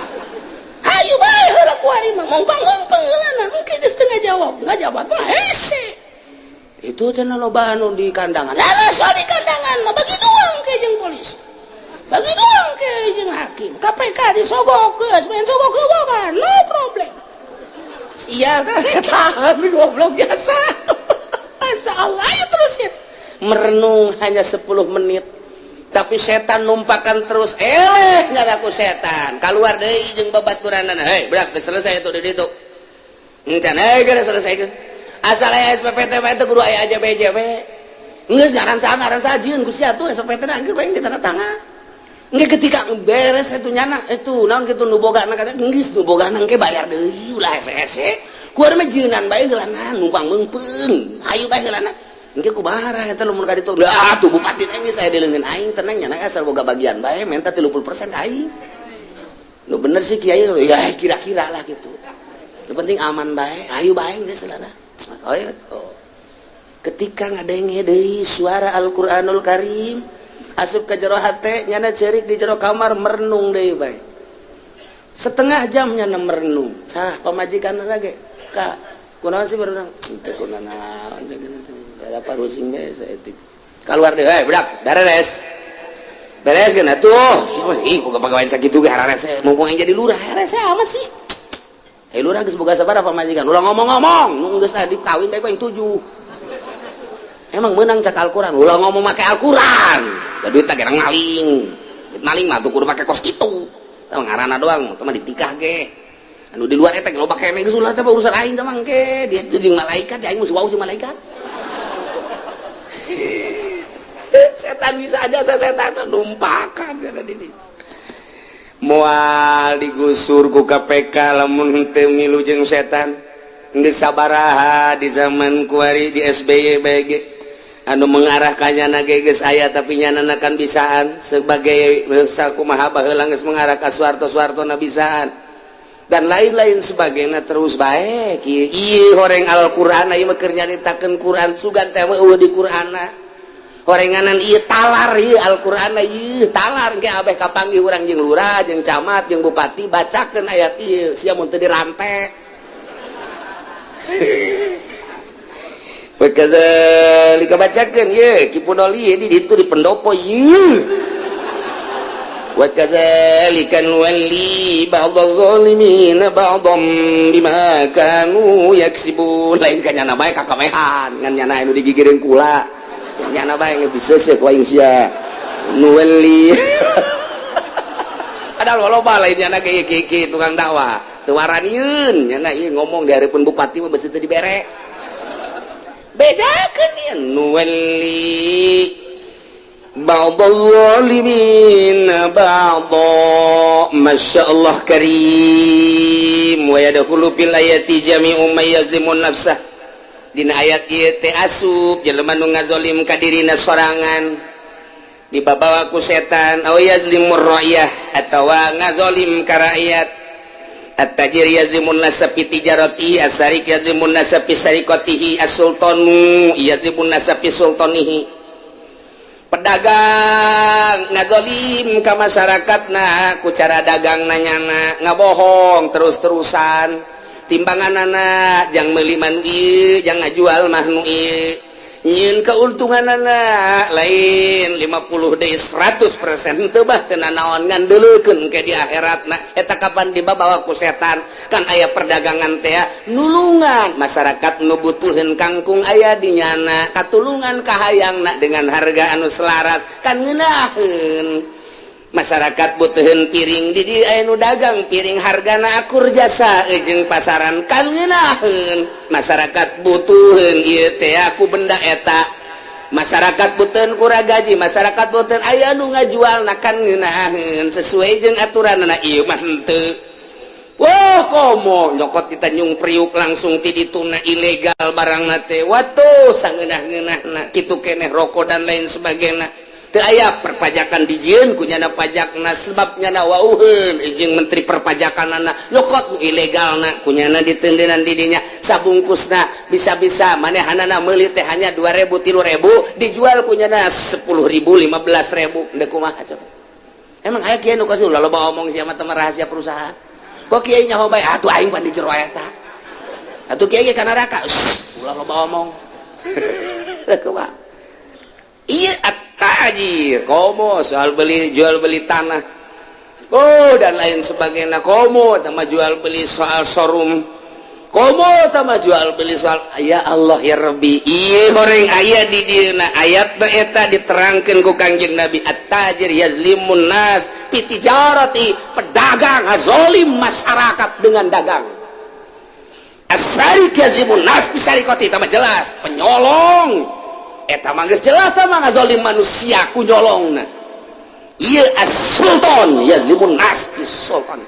Ayo bae heula kuari mah ngompang-ngompang heulana mungkin geus teu ngajawab, ngajawab mah hese. Itu cenah loba anu di kandangan. Lah soal di kandangan mah bagi dua ke jeung polisi. Bagi dua ke jeung hakim. KPK disogok geus, main sogok-sogokan, no problem. Sial tah setan goblok biasa. Masya Allah, ayo terus ya. Merenung hanya 10 menit. Tapi setan numpakan terus, eleh nggak aku setan. Keluar deui jeung babaturanana. Hei, berak geus selesai itu di ditu. Encan eh geus selesai geus. Asal aya SPPT mah teu kudu aya AJB-JB. Geus ngaran saha ngaran saha jieun ku sia tuh SPPT na geus bae ditanda tangan. Engke ketika beres itu nyana itu naon kitu nu boga na kata geus nu boga na engke bayar deui ulah hese-hese. Ku urang mah jieunan bae heulana numpang meungpeung. Hayu bae heulana. Engke kumaha eta lamun ka ditu. Lah tuh bupati teh geus aya di leungeun aing tenang nyana asal boga bagian bae minta 30% ka aing. Nu bener sih kiai ya kira-kira lah gitu. Yang penting aman bae, ayo bae geus lah. Oh, ya. Oh. Ketika ngadenge deui suara Al-Qur'anul Karim asup ka jero hate nyana ceurik di jero kamar merenung deui bae. Setengah jam nyana merenung. Sah pamajikan lagi. Ka kunaon sih merenung? Teu kunaon ada parusing bae saeutik. Keluar deh, hei budak, beres. Beres kan atuh. Siapa sih boga pagawean sakitu ge hararese mumpung aing jadi lurah, hararese amat sih. Eh lurah geus boga sabaraha pamajikan? Ulah ngomong-ngomong, nu geus adi kawin bae ku aing 7. Emang menang cak Al-Qur'an, ulah ngomong make Al-Qur'an. Da duit teh gerang maling. Duit maling mah tuh kudu make kos kitu. Tah ngaranna doang, teh mah ditikah ge. Anu di luar eta loba keneh geus ulah teh urusan aing teh mangke. Dia jeung malaikat, aing mah wau jeung malaikat. Setan bisa aja setan numpakan kata dini. Moal digusur ku KPK lamun teu milu jeung setan. Geus sabaraha di zaman kuari di SBY BG anu mengarahkannya na ge geus aya tapi nyanana kan bisaan sebagai sakumaha baheula geus mengarah ka Soeharto-Soeharto na bisaan dan lain-lain sebagainya terus bae kieu ieu horeng Al-Qur'an ieu mah keur nyaritakeun Qur'an sugan teh eueuh di Qur'anna horenganan ieu talar ieu Al-Qur'an ieu talar engke abeh kapanggih urang jeung lurah jeung camat jeung bupati bacakeun ayat ieu sia mun teu dirante. Wakadzalika bacakeun ieu Ki Pudoli di ditu di pendopo ieu. Wakadzalika nuwalli ba'dadh zalimina ba'dham bima kanu yaksibun. Lain ka nyana bae kakamehan ngan nyana anu digigireun kula. Nyana bae geus diseuseuh ku aing sia. Nuwalli. Padahal loba lain nyana ge ieu tukang dakwah. Teu waranieun nyana ieu ngomong di hareupeun bupati mah beusi teu dibere. Bejakeun ieu nuwalli ba'dadh zalimina ba'dha. Masya Allah karim. Wa yadkhulu fil ayati jami'u may yazlimun nafsah. Dina ayat ieu teh asup jelema nu ngazolim ka dirina sorangan dibabawa ku setan aw yazlimur ra'yah atawa ngazolim ka rakyat. At-tajir yazlimun nasa fi tijaratihi, as-sarik yazlimun nasa fi sariqatihi, as-sultanu yazlimun nasa fi sultanihi. Pedagang ngazolim ka masyarakatna ku cara dagang nanyana ngabohong terus-terusan timbanganana jang meuli mah nu ieu jang ngajual mah nu ieu. Nyieun keuntungan anak lain 50 deui 100% teu bah, teu nanaon, ngan deuleukeun ke di akhiratna. Eta kapan dibawa ku setan? Kan aya perdagangan teh nulungan masyarakat nu butuheun kangkung, aya di nyana katulungan kahayangna dengan harga anu selaras, kan ngeunaheun. Masyarakat butuhin piring, di dieu aya nu dagang piring, hargana akur jasa jeung pasaran, kan ngeunaheun. Masyarakat butuhin ieu teh aku benda eta, masyarakat butuhin kura gaji, masyarakat butuhin, aya nu ngajual, kan ngeunaheun sesuai jeung aturan. Na ieu mah henteu. Wah, komo nyokot di Tanjung Priuk langsung ti dituna ilegal barang teh. Watuh, sangeunah-ngeunahna kitu keneh rokok dan lain sebagainya. Teu aya perpajakan dijieun ku nyana pajakna, sebab nyana wauheun jeung menteri perpajakanana, nyokot nu ilegalna ku nyana ditendenan di dinya sabungkusna. Bisa-bisa manehanana meuli teh hanya 2000, 3000, dijual ku nyana 10.000, 15.000. Ndek kumaha coba? Emang aya kieu nu kasih? Ulah loba omong sia mah, rahasia perusahaan. Kok kiai nyaho bae atuh, aing pan di jero eta atuh, kiai ka neraka. Ulah loba omong. Kumaha iya at-tajir? Komo soal beli jual beli tanah, oh, dan lain sebagainya. Komo sama jual beli soal showroom, komo sama jual beli soal, ya Allah ya Rabbi. Iya, goreng aya di dieuna ayat eta diterangkeun ku Kangjeng Nabi, at-tajir yazlimun nas fi tijarati, pedagang ngazolim masyarakat dengan dagang. As-sariq yazlimun nas fi sariqati, mah jelas penyolong eta mah geus jelas sama ngazolim manusia ku nyolongna. Ieu as-sultan yazlimun nas fi sultan,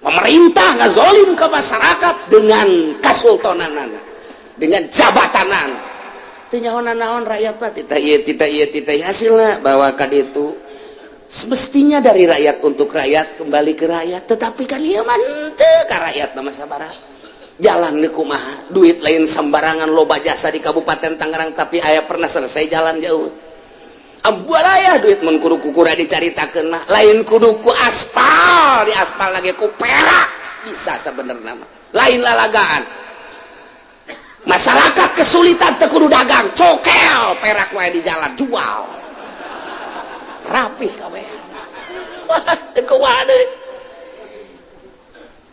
pemerintah ngazolim ke masyarakat dengan kasultananana, dengan jabatanana. Teu nyaho naon rakyat mah, tita ieu, tita ieu, tita ieu. Hasilna bahwa ka ditu semestinya dari rakyat untuk rakyat, kembali ke rakyat, tetapi kan ieu mah henteu ka rakyat. Nama sabaraha jalan di kumaha, duit lain sembarangan, loba jasa di Kabupaten Tangerang, tapi aya pernah selesai jalan jauh ambualaya duit? Mun kudu kukura dicaritakeun mah, lain kudu ku aspal, di aspal lagi ku perak bisa sebenarnya mah, lain lalagaan. Masyarakat kesulitan teu kudu dagang, cokel perak wae di jalan, jual rapih kabeh. Wah, teu kumaha deui?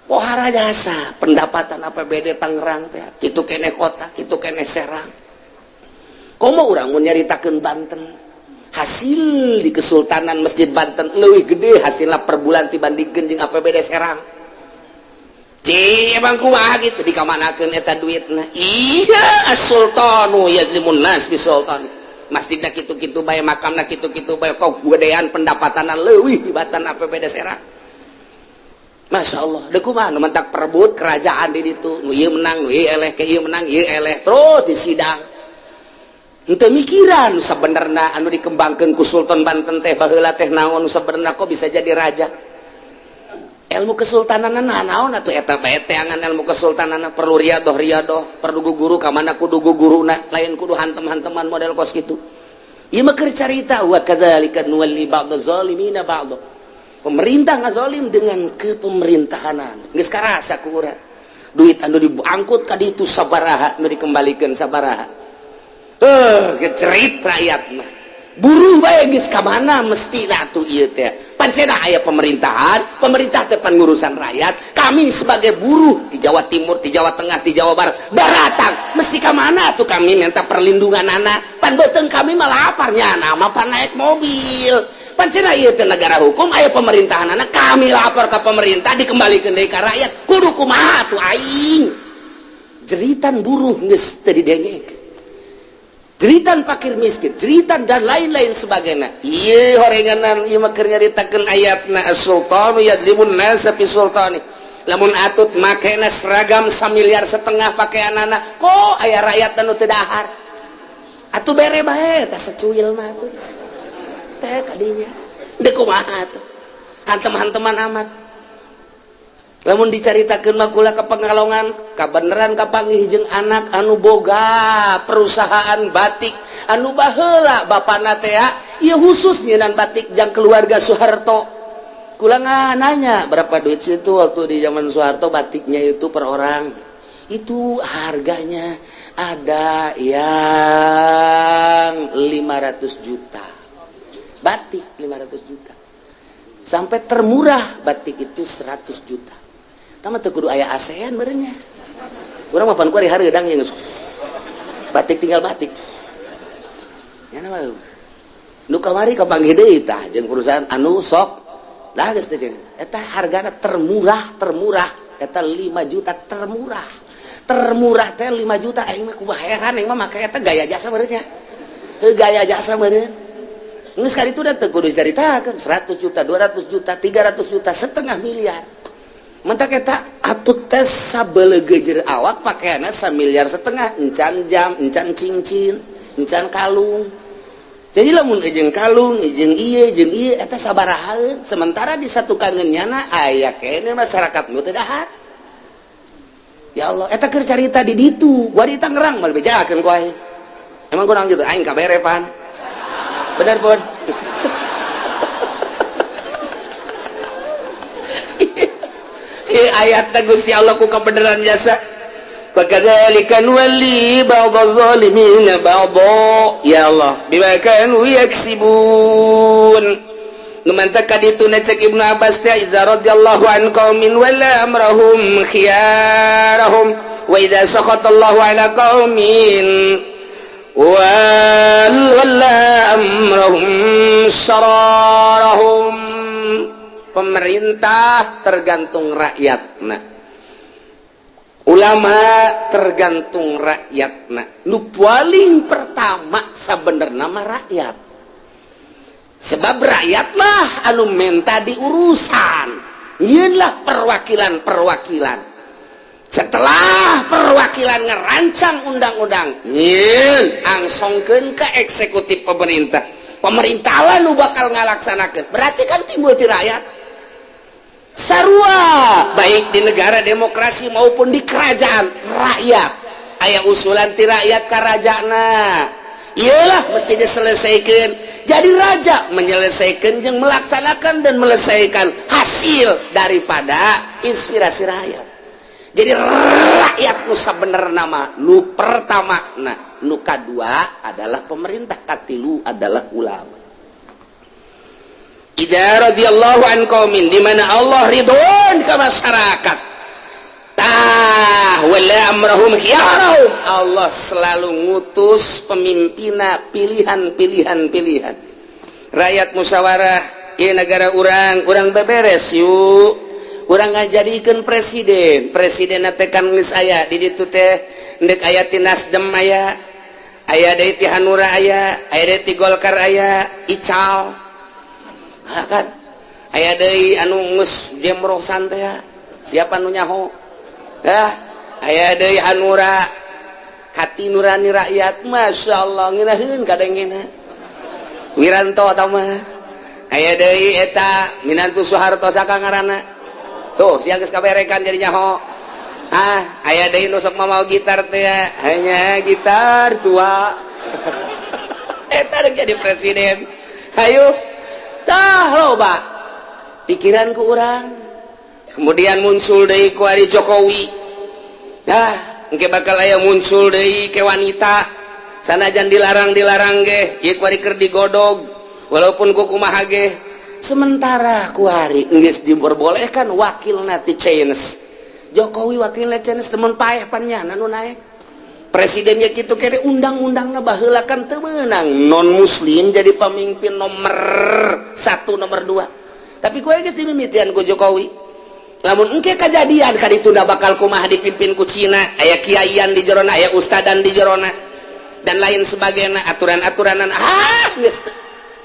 Pohara jasa pendapatan APBD Tangerang teh kitu keneh kota, kitu keneh Serang. Komo urang mun nyaritakeun Banten, hasil di Kesultanan Masjid Banten leuwih gede hasilna per bulan dibandingkeun jeung APBD Serang. Ci, emang kumaha gitu, dikamanakeun eta duitna? Iya, as-sultanu yazlimun nas bi sultan. Masjidna kitu-kitu bae, makamna kitu-kitu bae, kok gedean pendapatanna leuwih tibatan APBD Serang. Masya Allah, dek kumaha nu mentak perebut kerajaan di ditu, nu ieu menang, nu ieu eleh, ke ieu menang, ieu eleh, terus di sidang. Henteu mikiran sabenerna anu dikembangkeun ku Sultan Banten teh baheula teh naon sabenerna, kok bisa jadi raja? Ilmu kesultanan naon atuh eta bae teangan ilmu kesultanan, perlu riadoh riadoh, perlu guru ka mana kudu guruna, lain kudu hantem-hanteman model kos kitu. Ieu mah keur carita, wa kadzalika nuwalli ba'daz zalimina ba'd. Pemerintah ngazolim dengan kepemerintahanan, geus karasa ku urang duit anu diangkut ka ditu sabaraha, nu dikembalikan sabaraha. Eh, gecerit rakyat mah, buruh bae geus ka mana mesti atuh ieu teh? Pancena aya pemerintahan, pemerintah teh ngurusan rakyat. Kami sebagai buruh di Jawa Timur, di Jawa Tengah, di Jawa Barat baratang, mesti ka mana tuh kami minta perlindungan anak? Pan beuteung kami malah laparnya nama pan naik mobil. Pancena ieu teh negara hukum, aya pemerintahan anak, kami lapor ke pemerintah, dikembalikan deui ka rakyat, kudu kumaha tuh aing? Jeritan buruh geus teu didengek, jeritan fakir miskin, jeritan dan lain-lain sebagainya. Ieu horenganan ieu mah keur nyaritakeun ayatna, as-sultanu yadzlimun nasa fi sultani. Lamun atut makena seragam 1,5 miliar pakaianana, kok aya rakyat anu teu dahar atuh, bere bae tah secuil mah atuh teh kadinya. Deuk kumaha tuh hantem-hanteman amat? Lamun dicaritakeun mah, kula ke Pekalongan kabeneran kapanggih jeung anak anu boga perusahaan batik, anu baheula bapana teh ieu khusus nyieunan batik jang keluarga Soeharto. Kula nanya, berapa duit situ waktu di zaman Soeharto batiknya itu per orang itu harganya? Ada yang 500 juta batik, 500 juta, sampai termurah batik itu 100 juta. Tama teu kudu aya ASEAN meureun nya. Urang mah pan kuari hareudang yang batik tinggal batik. Ya nama nu kamari kapanggih deui tah jeung perusahaan anu sok lah geus teh eta hargana termurah, termurah eta 5 juta, termurah, termurah teh 5 juta. Aing mah kumaha heran, aing mah make eta gaya jasa meureun nya. Heuh, gaya jasa meureun. Geus kali itu dan teu kudu dicaritakeun 100 juta, 200 juta, 300 juta, setengah miliar. Mentak eta atut teh sabelegejer awak pakaianna samiliar setengah, encan jam, encan cincin, encan kalung. Jadi lamun jeung kalung jeung ieu jeung ieu eta sabaraha, sementara di satu kangen nyana aya kene masyarakat nu teu dahar. Ya Allah, eta keur carita di ditu, gua di Tangerang moal bejakeun ku aing. Emang kurang gitu, aing kabere pan. Bener pun. Ayat Gusti Allah ku kebenaran jasa. Fakadzalika nuwalli ba'dadh zalimina ba'dha, ya Allah, bima kanu yaksibun. Nu mantak ka ditu cek Ibnu Abbas teh, idza radhiyallahu an qaumin wala amrahum khiyarahum wa idza sakhatallahu ala qaumin wala amrahum sararahum. Pemerintah tergantung rakyat, nah ulama tergantung rakyat, nah nu paling pertama sebenarnya nama rakyat, sebab rakyatlah anu minta diurusan. Inilah perwakilan-perwakilan. Setelah perwakilan ngerancang undang-undang, nyeun angsongkeun ke eksekutif pemerintah, pemerintah lah nu bakal ngalaksanakeun. Berarti kan timbul ti rakyat. Sarua baik di negara demokrasi maupun di kerajaan rakyat, aya usulan ti rakyat ka rajana, iyalah mesti diselesaikan. Jadi raja menyelesaikan yang melaksanakan dan melesaikan hasil daripada inspirasi rakyat. Jadi rakyat nu sabener nama nu pertama, nah nu kadua adalah pemerintah, katilu adalah ulama. Idza radhiyallahu an qaumin, di mana Allah ridhoan ke masyarakat, tah wala amrahum khiyarahum. Allah selalu ngutus pemimpina pilihan-pilihan, pilihan rakyat musyawarah. Ieu negara urang, urang beberes yuk, urang ngajadikeun presiden. Presiden teh kan geus aya di ditu teh, ndek aya ti Nasdem, aya aya deui ti Hanura, aya aya deui ti Golkar, aya Ical kan, aya deui anu geus jemrosan teh, siapa nu nyaho ya, aya deui Hanura, hati nurani rakyat. Masya Allah, ngeunaheun kadengena Wiranto atau mah. Aya deui eta minantu Soeharto, saka ngaranna tuh, sia geus kaberekan jadi nyaho. Ah, aya deui nu sok mamau gitar teh, hanya gitar tua, eta rek jadi presiden. Hayu tah, loba pikiran ku urang. Kemudian muncul deui ku ari Jokowi. Dah engke bakal aya muncul deui ke wanita, sanajan dilarang-dilarang ge ieu kuari keur digodog, walaupun ku kumaha ge. Sementara kuari geus diperbolehkan wakilna ti Chinese. Jokowi wakilna Chinese, temen paeh pan nyana nu naek presidennya gitu kere. Undang-undangna baheula kan teu meunang non muslim jadi pemimpin nomor satu, nomor dua, tapi kuari geus dimimitian ku Jokowi. Lamun engke kejadian ka ditunda bakal kumaha? Dipimpin ku Cina, aya kiaian di jerona, aya ustadan di jerona, dan lain sebagainya, aturan-aturanan. Ah, geus.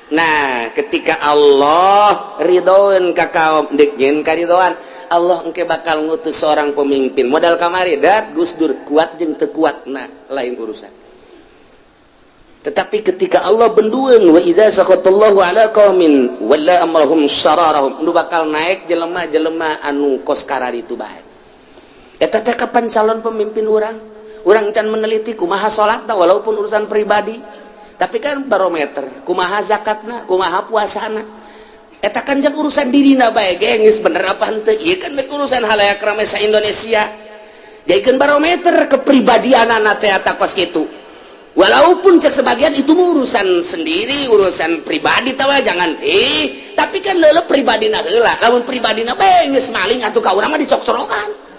Nah, ketika Allah ridhoan ka kaum, dek nyeun karidoan Allah, engke bakal ngutus seorang pemimpin modal kamari dat Gus Dur. Kuat jeung teu kuat nah lain urusan, tetapi ketika Allah bendueun, wa idza saqatallahu ala qaumin walla amrahum sararahum, nu bakal naik jelema-jelema anu kos kararitu bae. Eta teh kapan calon pemimpin urang? Urang can meneliti kumaha salatna, walaupun urusan pribadi, tapi kan barometer kumaha zakatna, kumaha puasana. Eta kan jang urusan dirina bae ge, geus bener apa henteu. Ieu kan urusan halayak rame sa Indonesia. Jadikeun barometer kepribadian anak teh kos kitu. Walaupun cek sebagian itu urusan sendiri, urusan pribadi, tahu jangan, tapi kan leule pribadi na heula. Lamun pribadi na bae geus maling atuh ka urang mah dicok-corokan.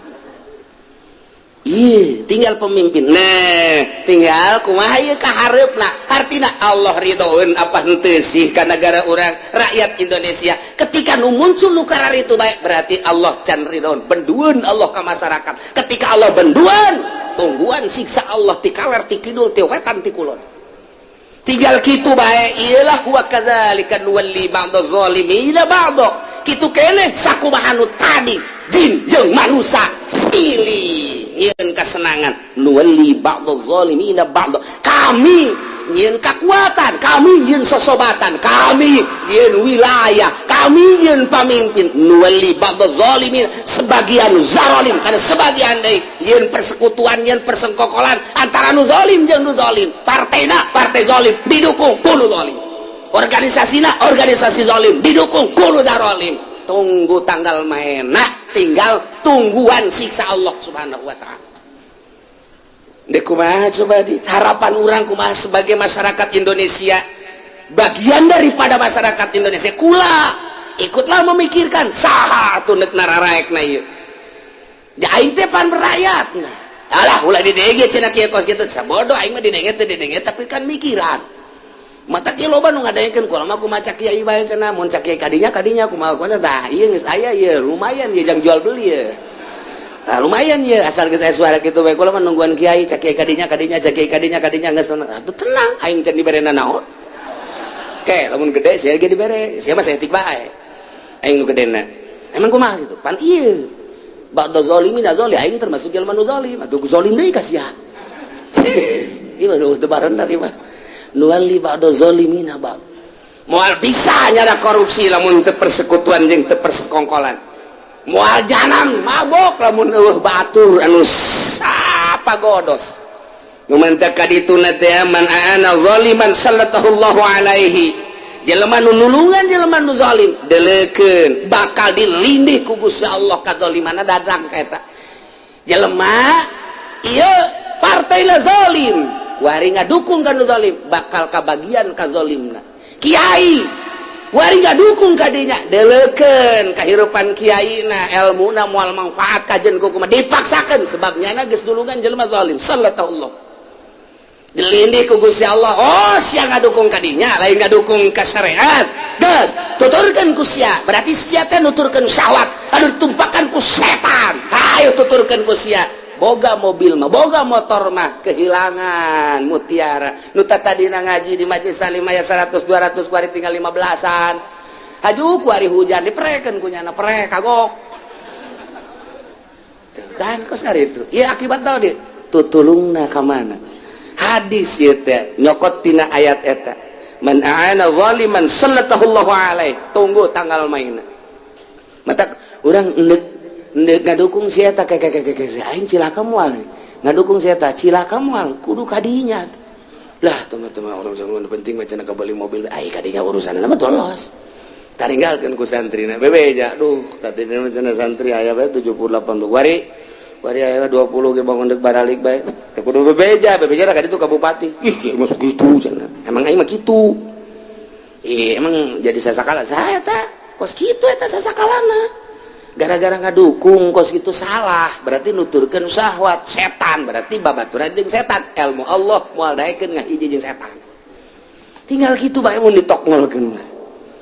Iya, tinggal pemimpin. Nah, tinggal kumaha ieu ka hareupna. Artina Allah ridhoeun apa henteu sih ka negara urang, rakyat Indonesia? Ketika nu muncul nu itu baik, berarti Allah can ridhoeun. Bendueun Allah ka masyarakat. Ketika Allah bendueun, tungguan siksa Allah ti kaler, ti kidul, ti wetan, ti kulon. Tinggal kitu bae, iyalah wa kadzalika nuwalli ba'dha zalimina ba'dha. Kitu keneh sakumaha nu tadi jin jeung manusia pilih nyieun kesenangan, nuwalli ba'dha zalimina ba'dha. Kami nyieun kekuatan, kami nyieun sosobatan, kami nyieun wilayah, kami nyieun pamimpin. Nuwalli ba'dha zalimin, sebagian zalim karena sebagian deui nyieun persekutuan, nyieun persengkokolan antara nu zalim jeung nu zalim. Partena partai zalim didukung ku nu zalim, organisasina organisasi zalim didukung ku nu zalim. Tunggu tanggal maena, tinggal tungguan siksa Allah Subhanahu wa Ta'ala. Dek kumaha coba di harapan urang kumaha sebagai masyarakat Indonesia, bagian daripada masyarakat Indonesia? Kula ikutlah memikirkan saha atuh nek nararaekna ieu. Ja aing teh pan rakyat. Nah, alah, ulah didenge cenah kieu kos kitu, sabodo aing mah didenge teh didenge, tapi kan mikiran. Mata kieu loba nu ngadengekeun kula mah, kumaha cak kiai bae cenah, mun cak kiai kadinya kadinya kumaha kumaha. Tah, ieu geus aya ieu, lumayan ieu jang jual beli ya. Nah, lumayan ya, asal geus aya suara kitu bae kula mah nungguan kiai, cak kiai kadinya kadinya, cak kiai kadinya kadinya, geus atuh tenang, aing can dibere naon. Ke lamun gede sia ge dibere, sia mah saeutik bae. Aing nu gedena. Emang kumaha gitu? Pan ieu ba'da zalimin zalim, aing termasuk jelema nu zalim, atuh zalim deui ka sia. Ieu mah teu barentar ieu mah. Nuwalli ba'da zalimina ba'd. Moal bisa nyara korupsi lamun teu persekutuan jeung teu persekongkolan. Moal jalan mabok lamun eueuh batur anu sapa godos. Nu mantak ka dituna teh man aana zaliman sallallahu alaihi. Jelema nu nulungan jelema nu zalim, deleukeun bakal dilindih ku Gusti Allah kadzalimana dadang ka eta. Jelema ieu partai zalim, kuari ngadukung ka nu zalim, bakal kabagian kazolimna. Kiai kuari ngadukung ka dinya, deleukeun kahirupan kiai na, ilmuna moal manfaat kajen ku kumaha dipaksakeun, sebabnya na geus nulungan jelema zalim. Sallallahu dilindih ku Gusti Allah. Oh, sia ngadukung ka dinya, lain ngadukung ka syariat, geus tuturkeun ku sia, berarti sia teh nuturkeun syahwat anu ditumpakan ku setan. Hayo tuturkeun ku sia, boga mobil mah, boga motor mah, kehilangan mutiara. Nu tadina ngaji di majelis salim aya 100 200, kuari tinggal 15-an. Haju kuari hujan diprekeun ku nyana, prek kagok. Tuh kan kos itu iya akibat tau di tutulungna ka mana. Hadis ieu teh nyokot tina ayat eta, man aana zaliman sallallahu alaihi. Tunggu tanggal mainna. Mata urang endek endek ngadukung si eta, kayak kayak kayak aing cilaka moal ngadukung si eta, cilaka moal, kudu kadinya lah. Teman-teman, orang zaman penting macam beli mobil ai kadinya, urusan mah tolos taringgalkeun ku santrina bebeja. Duh, tadi cenah santri aya bae 78, wari wari aya 20 ge bangun deuk baralik bae. Teu kudu bebeja, bebeja ka ditu ka bupati. Ih, masuk gitu cenah. Emang aing mah kitu. Ih, emang jadi sasakala saya ta kos kitu eta sasakalana gara-gara ngadukung kos itu salah, berarti nuturkeun syahwat setan, berarti babaturan jeung setan. Ilmu Allah moal daekeun ngahiji jeung setan. Tinggal kitu bae mun ditokngolkeun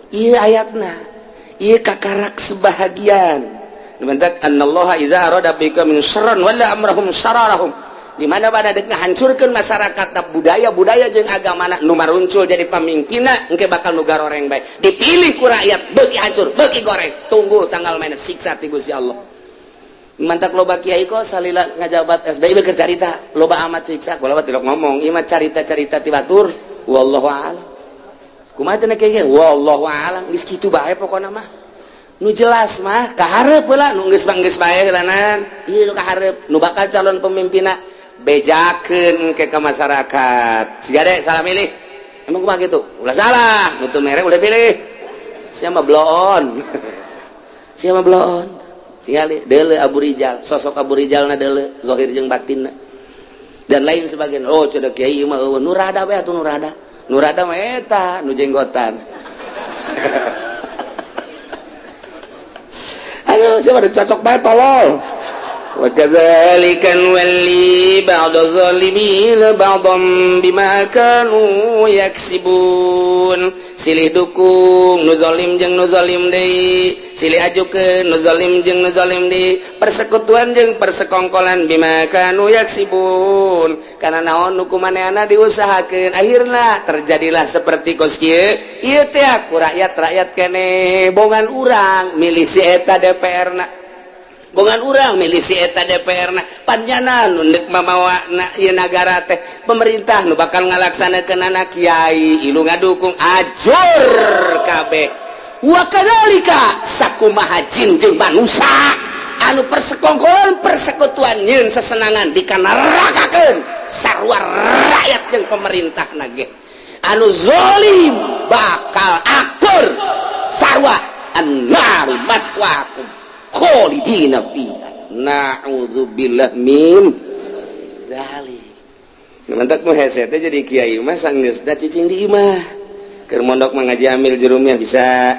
ieu ayatna, ieu kakarak sebahagian. Mentak annallaha iza arada bikum min syarran wala amrahum syararahum, di mana pada dek ngahancurkeun masyarakat, budaya-budaya jeung agamana, nu maruncul jadi pamimpinna engke bakal nu garoreng bae dipilih ku rakyat, beuki hancur beuki goreng. Tunggu tanggal mainna siksa ti Gusti Allah. Mantak loba kiai kok salila ngajabat SBY beker carita loba amat siksa. Kula mah tidak ngomong, ieu mah carita-carita ti batur, wallahu a'lam. Kumaha cenah kiai? Wallahu a'lam, geus kitu bae pokona mah. Nu jelas mah kahareup heula, nu geus mah geus bae heulanan. Ieu nu kahareup, nu bakal calon pemimpinna, bejakeun ke ke masyarakat. Siga deh salah milih. Emang kumaha gitu? Ulah salah, nu teu mere ulah pilih. Sia mah bloon. Sia mah bloon. Tingali deuleu Abu Rijal, sosok Abu Rijal na deuleu zahir jeung batinna dan lain sebagainya. Oh, cenah kiai mah eueuh nu rada bae atuh, nu rada. Nu rada mah eta nu jenggotan. Aduh, siapa cocok bae tolol. Wa kadzalika nuwalli ba'da zalimin ba'dhan bima kanu yaksibun. Silih dukung nu zalim jeung nu zalim deui, silih ajukeun nu zalim jeung nu zalim deui, persekutuan jeung persekongkolan bima kanu yaksibun. Karena naon nu kumaneana diusahakeun, akhirna terjadilah seperti kos kieu. Ieu teh ku rakyat-rakyat keneh bongan urang milih si eta DPR na. Bongan urang milih si eta DPR na, panjana nu deuk mamawa na ieu nagara teh pemerintah nu bakal ngalaksanakeun kiai ilu ngadukung ajur kabeh. Wa kadzalika sakumaha jin jeung manusia anu persekongkolan persekutuan nyieun sesenangan dikanerakakeun sarua rakyat jeung pemerintah nage anu zalim bakal akur sarua annaru maswaakum kholidina fiha, na'udzubillah min dzalik. Mantak mah hese teh jadi kiai mah sanggeusna cicing di imah. Keur mondok mah ngaji amil jurumnya bisa.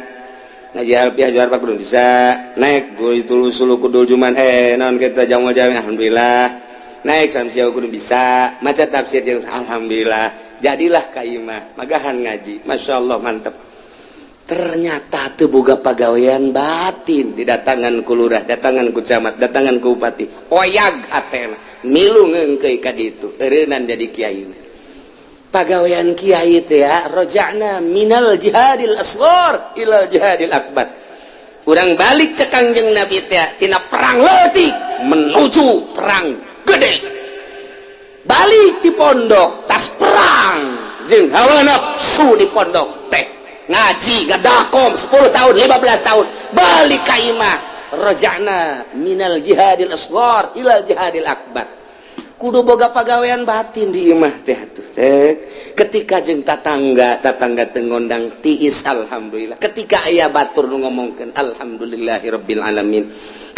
Ngaji alfiah juar pak bisa. Naik guru itu sulu kudul juman naon kita jamal jami alhamdulillah. Naik samsia kudu bisa. Maca tafsir jeung alhamdulillah. Jadilah ka imah magahan ngaji. Masyaallah mantep. Ternyata teu boga pagawean batin, didatangan ku lurah, datangan ku camat, datangan ku bupati. Oyag hatena milu ngeungkeui ka ditu, eureunnan jadi kiai. Pagawean kiai teh ya roja'na minal jihadil asghar ilal jihadil akbar. Urang balik cek Kangjeng Nabi teh tina perang leutik menuju perang gede. Balik di pondok tas perang jeung hawa nafsu di pondok teh. Ngaji ngadakom 10 tahun 15 tahun balik ka imah roja'na minal jihadil asghar ilal jihadil akbar. Kudu boga pagawean batin di imah teh atuh teh. Ketika jeung tatangga, tatangga teu ngondang tiis alhamdulillah. Ketika aya batur nu ngomongkeun alhamdulillahirabbil alamin.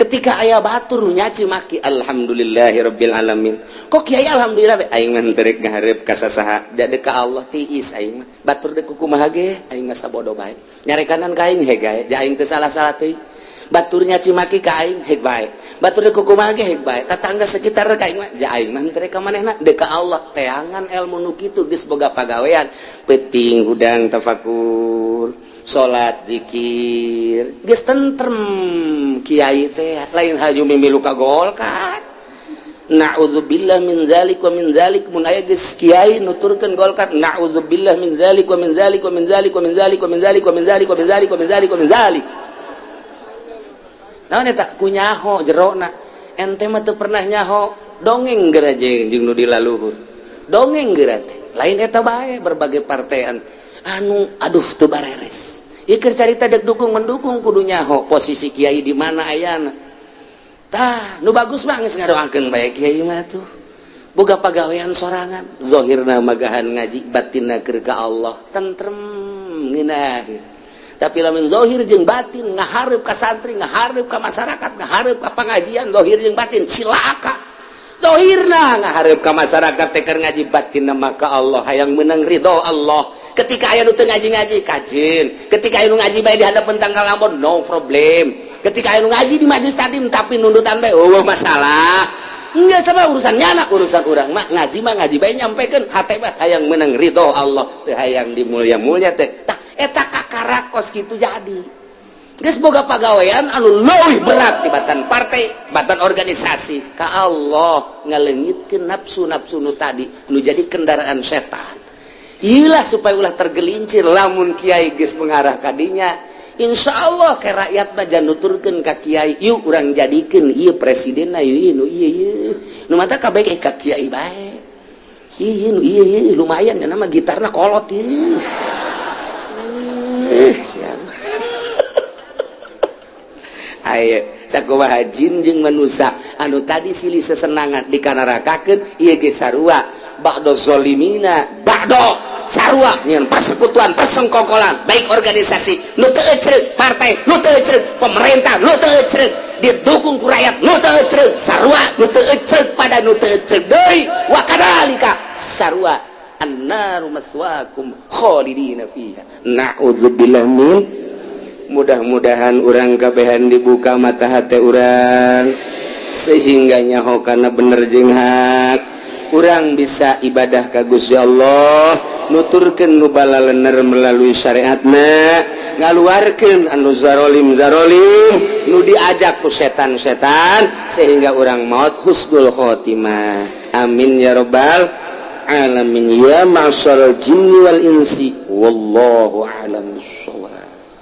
Ketika aya batur nu nyaci maki alhamdulillahirabbil alamin. Kok kiai alhamdulillah be? Aing mah teu rek ngahareup ka sasaha, da deuk ka Allah tiis aing mah. Batur deuk kumaha ge aing mah sabodo bae. Nyarekanan ka aing heg gae, ja aing teu salah-salah teuing. Batur nyaci maki ka aing heg bae. Batur deuk kumaha ge heg bae. Tatangga sekitar ka aing mah ja aing mah teu rek ka manehna deuk ka Allah. Teangan ilmu nu kitu geus boga pagawean. Peuting hudang tafakur, salat zikir, geus tentrem kiai teh lain haju mimilu ka Golkar. Na'udzubillah min zalik wa min zalik. Mun aya geus kiai nuturkeun Golkar, na'udzubillah min zalik wa min zalik wa min zalik wa min zalik wa min zalik wa min zalik wa min zalik wa min zalik wa min zalik. Naon eta ku nyaho jerona. Ente mah teu pernah nyaho, dongeng geura jeung nu di laluhur. Dongeng geura teh. Lain eta bae berbagai partean anu aduh teu bareres. Ieu keur carita dek dukung mendukung kudu nyaho posisi kiai di mana ayana. Tah, nu bagus mah geus ngadoakeun bae kiai mah tuh. Boga pagawean sorangan, zahirna magahan ngaji, batinna keur ka Allah, tentrem ngeunaheun. Tapi lamun zahir jeung batin ngahareup ka santri, ngahareup ka masyarakat, ngahareup ka pangajian, zahir jeung batin cilaka. Zahirna ngahareup ka masyarakat teh keur ngaji, batinna mah ka Allah, hayang meunang ridho Allah. Ketika aya nu teu ngaji-ngaji kajeun, ketika aya nu ngaji bae di hadapan tanggal ambon no problem. Ketika aya nu ngaji di majelis taklim tapi nundutan bae eueuh masalah. Enggak sama urusan nyana, urusan urang mah ngaji bae nyampekeun hate mah hayang meunang ridho Allah, teu hayang dimulya-mulya teh. Tah eta kakara kos kitu jadi. Geus boga pagawean anu leuwih berat tibatan partai, batan organisasi. Ka Allah ngaleungitkeun nafsu-nafsu nu tadi nu jadi kendaraan setan. Ilah supaya ulah tergelincir lamun kiai geus mengarah ka dinya. Insya Allah ke rakyat mah jangan nuturkeun ka kiai, yuk urang jadikeun ieu presidenna ieu nu ieu ieu. Nu mata kabeh ka kiai bae. Ieu nu ieu ieu lumayan ya nama gitarna kolot ieu. Siap. Ayo sakumaha jin jeung manusia anu tadi silih sesenangan dikanarakakeun ieu ge sarua ba'do zolimina ba'do sarua nyeun persekutuan persengkokolan baik organisasi nu teu ecreuk partai nu teu ecreuk pemerintah nu teu ecreuk Didukung ku rakyat nu teu ecreug, sarua nu teu ecreug pada nu teu ecreug deui. Wa kadzalika, sarua, annaru maswaakum khalidina fiha, na'udzubillah min. Mudah-mudahan urang kabehan dibuka mata hati urang sehingga nyaho karena bener jeung hak. Urang bisa ibadah ka Gusti Allah, nuturkeun nu balalener melalui syariatna, ngaluarkeun anu zarolim zarolim, nu diajak ku setan-setan, sehingga urang maut husnul khotimah. Amin ya robbal alamin. Ya ma'syaral jinni wal insi, wallahu a'lam.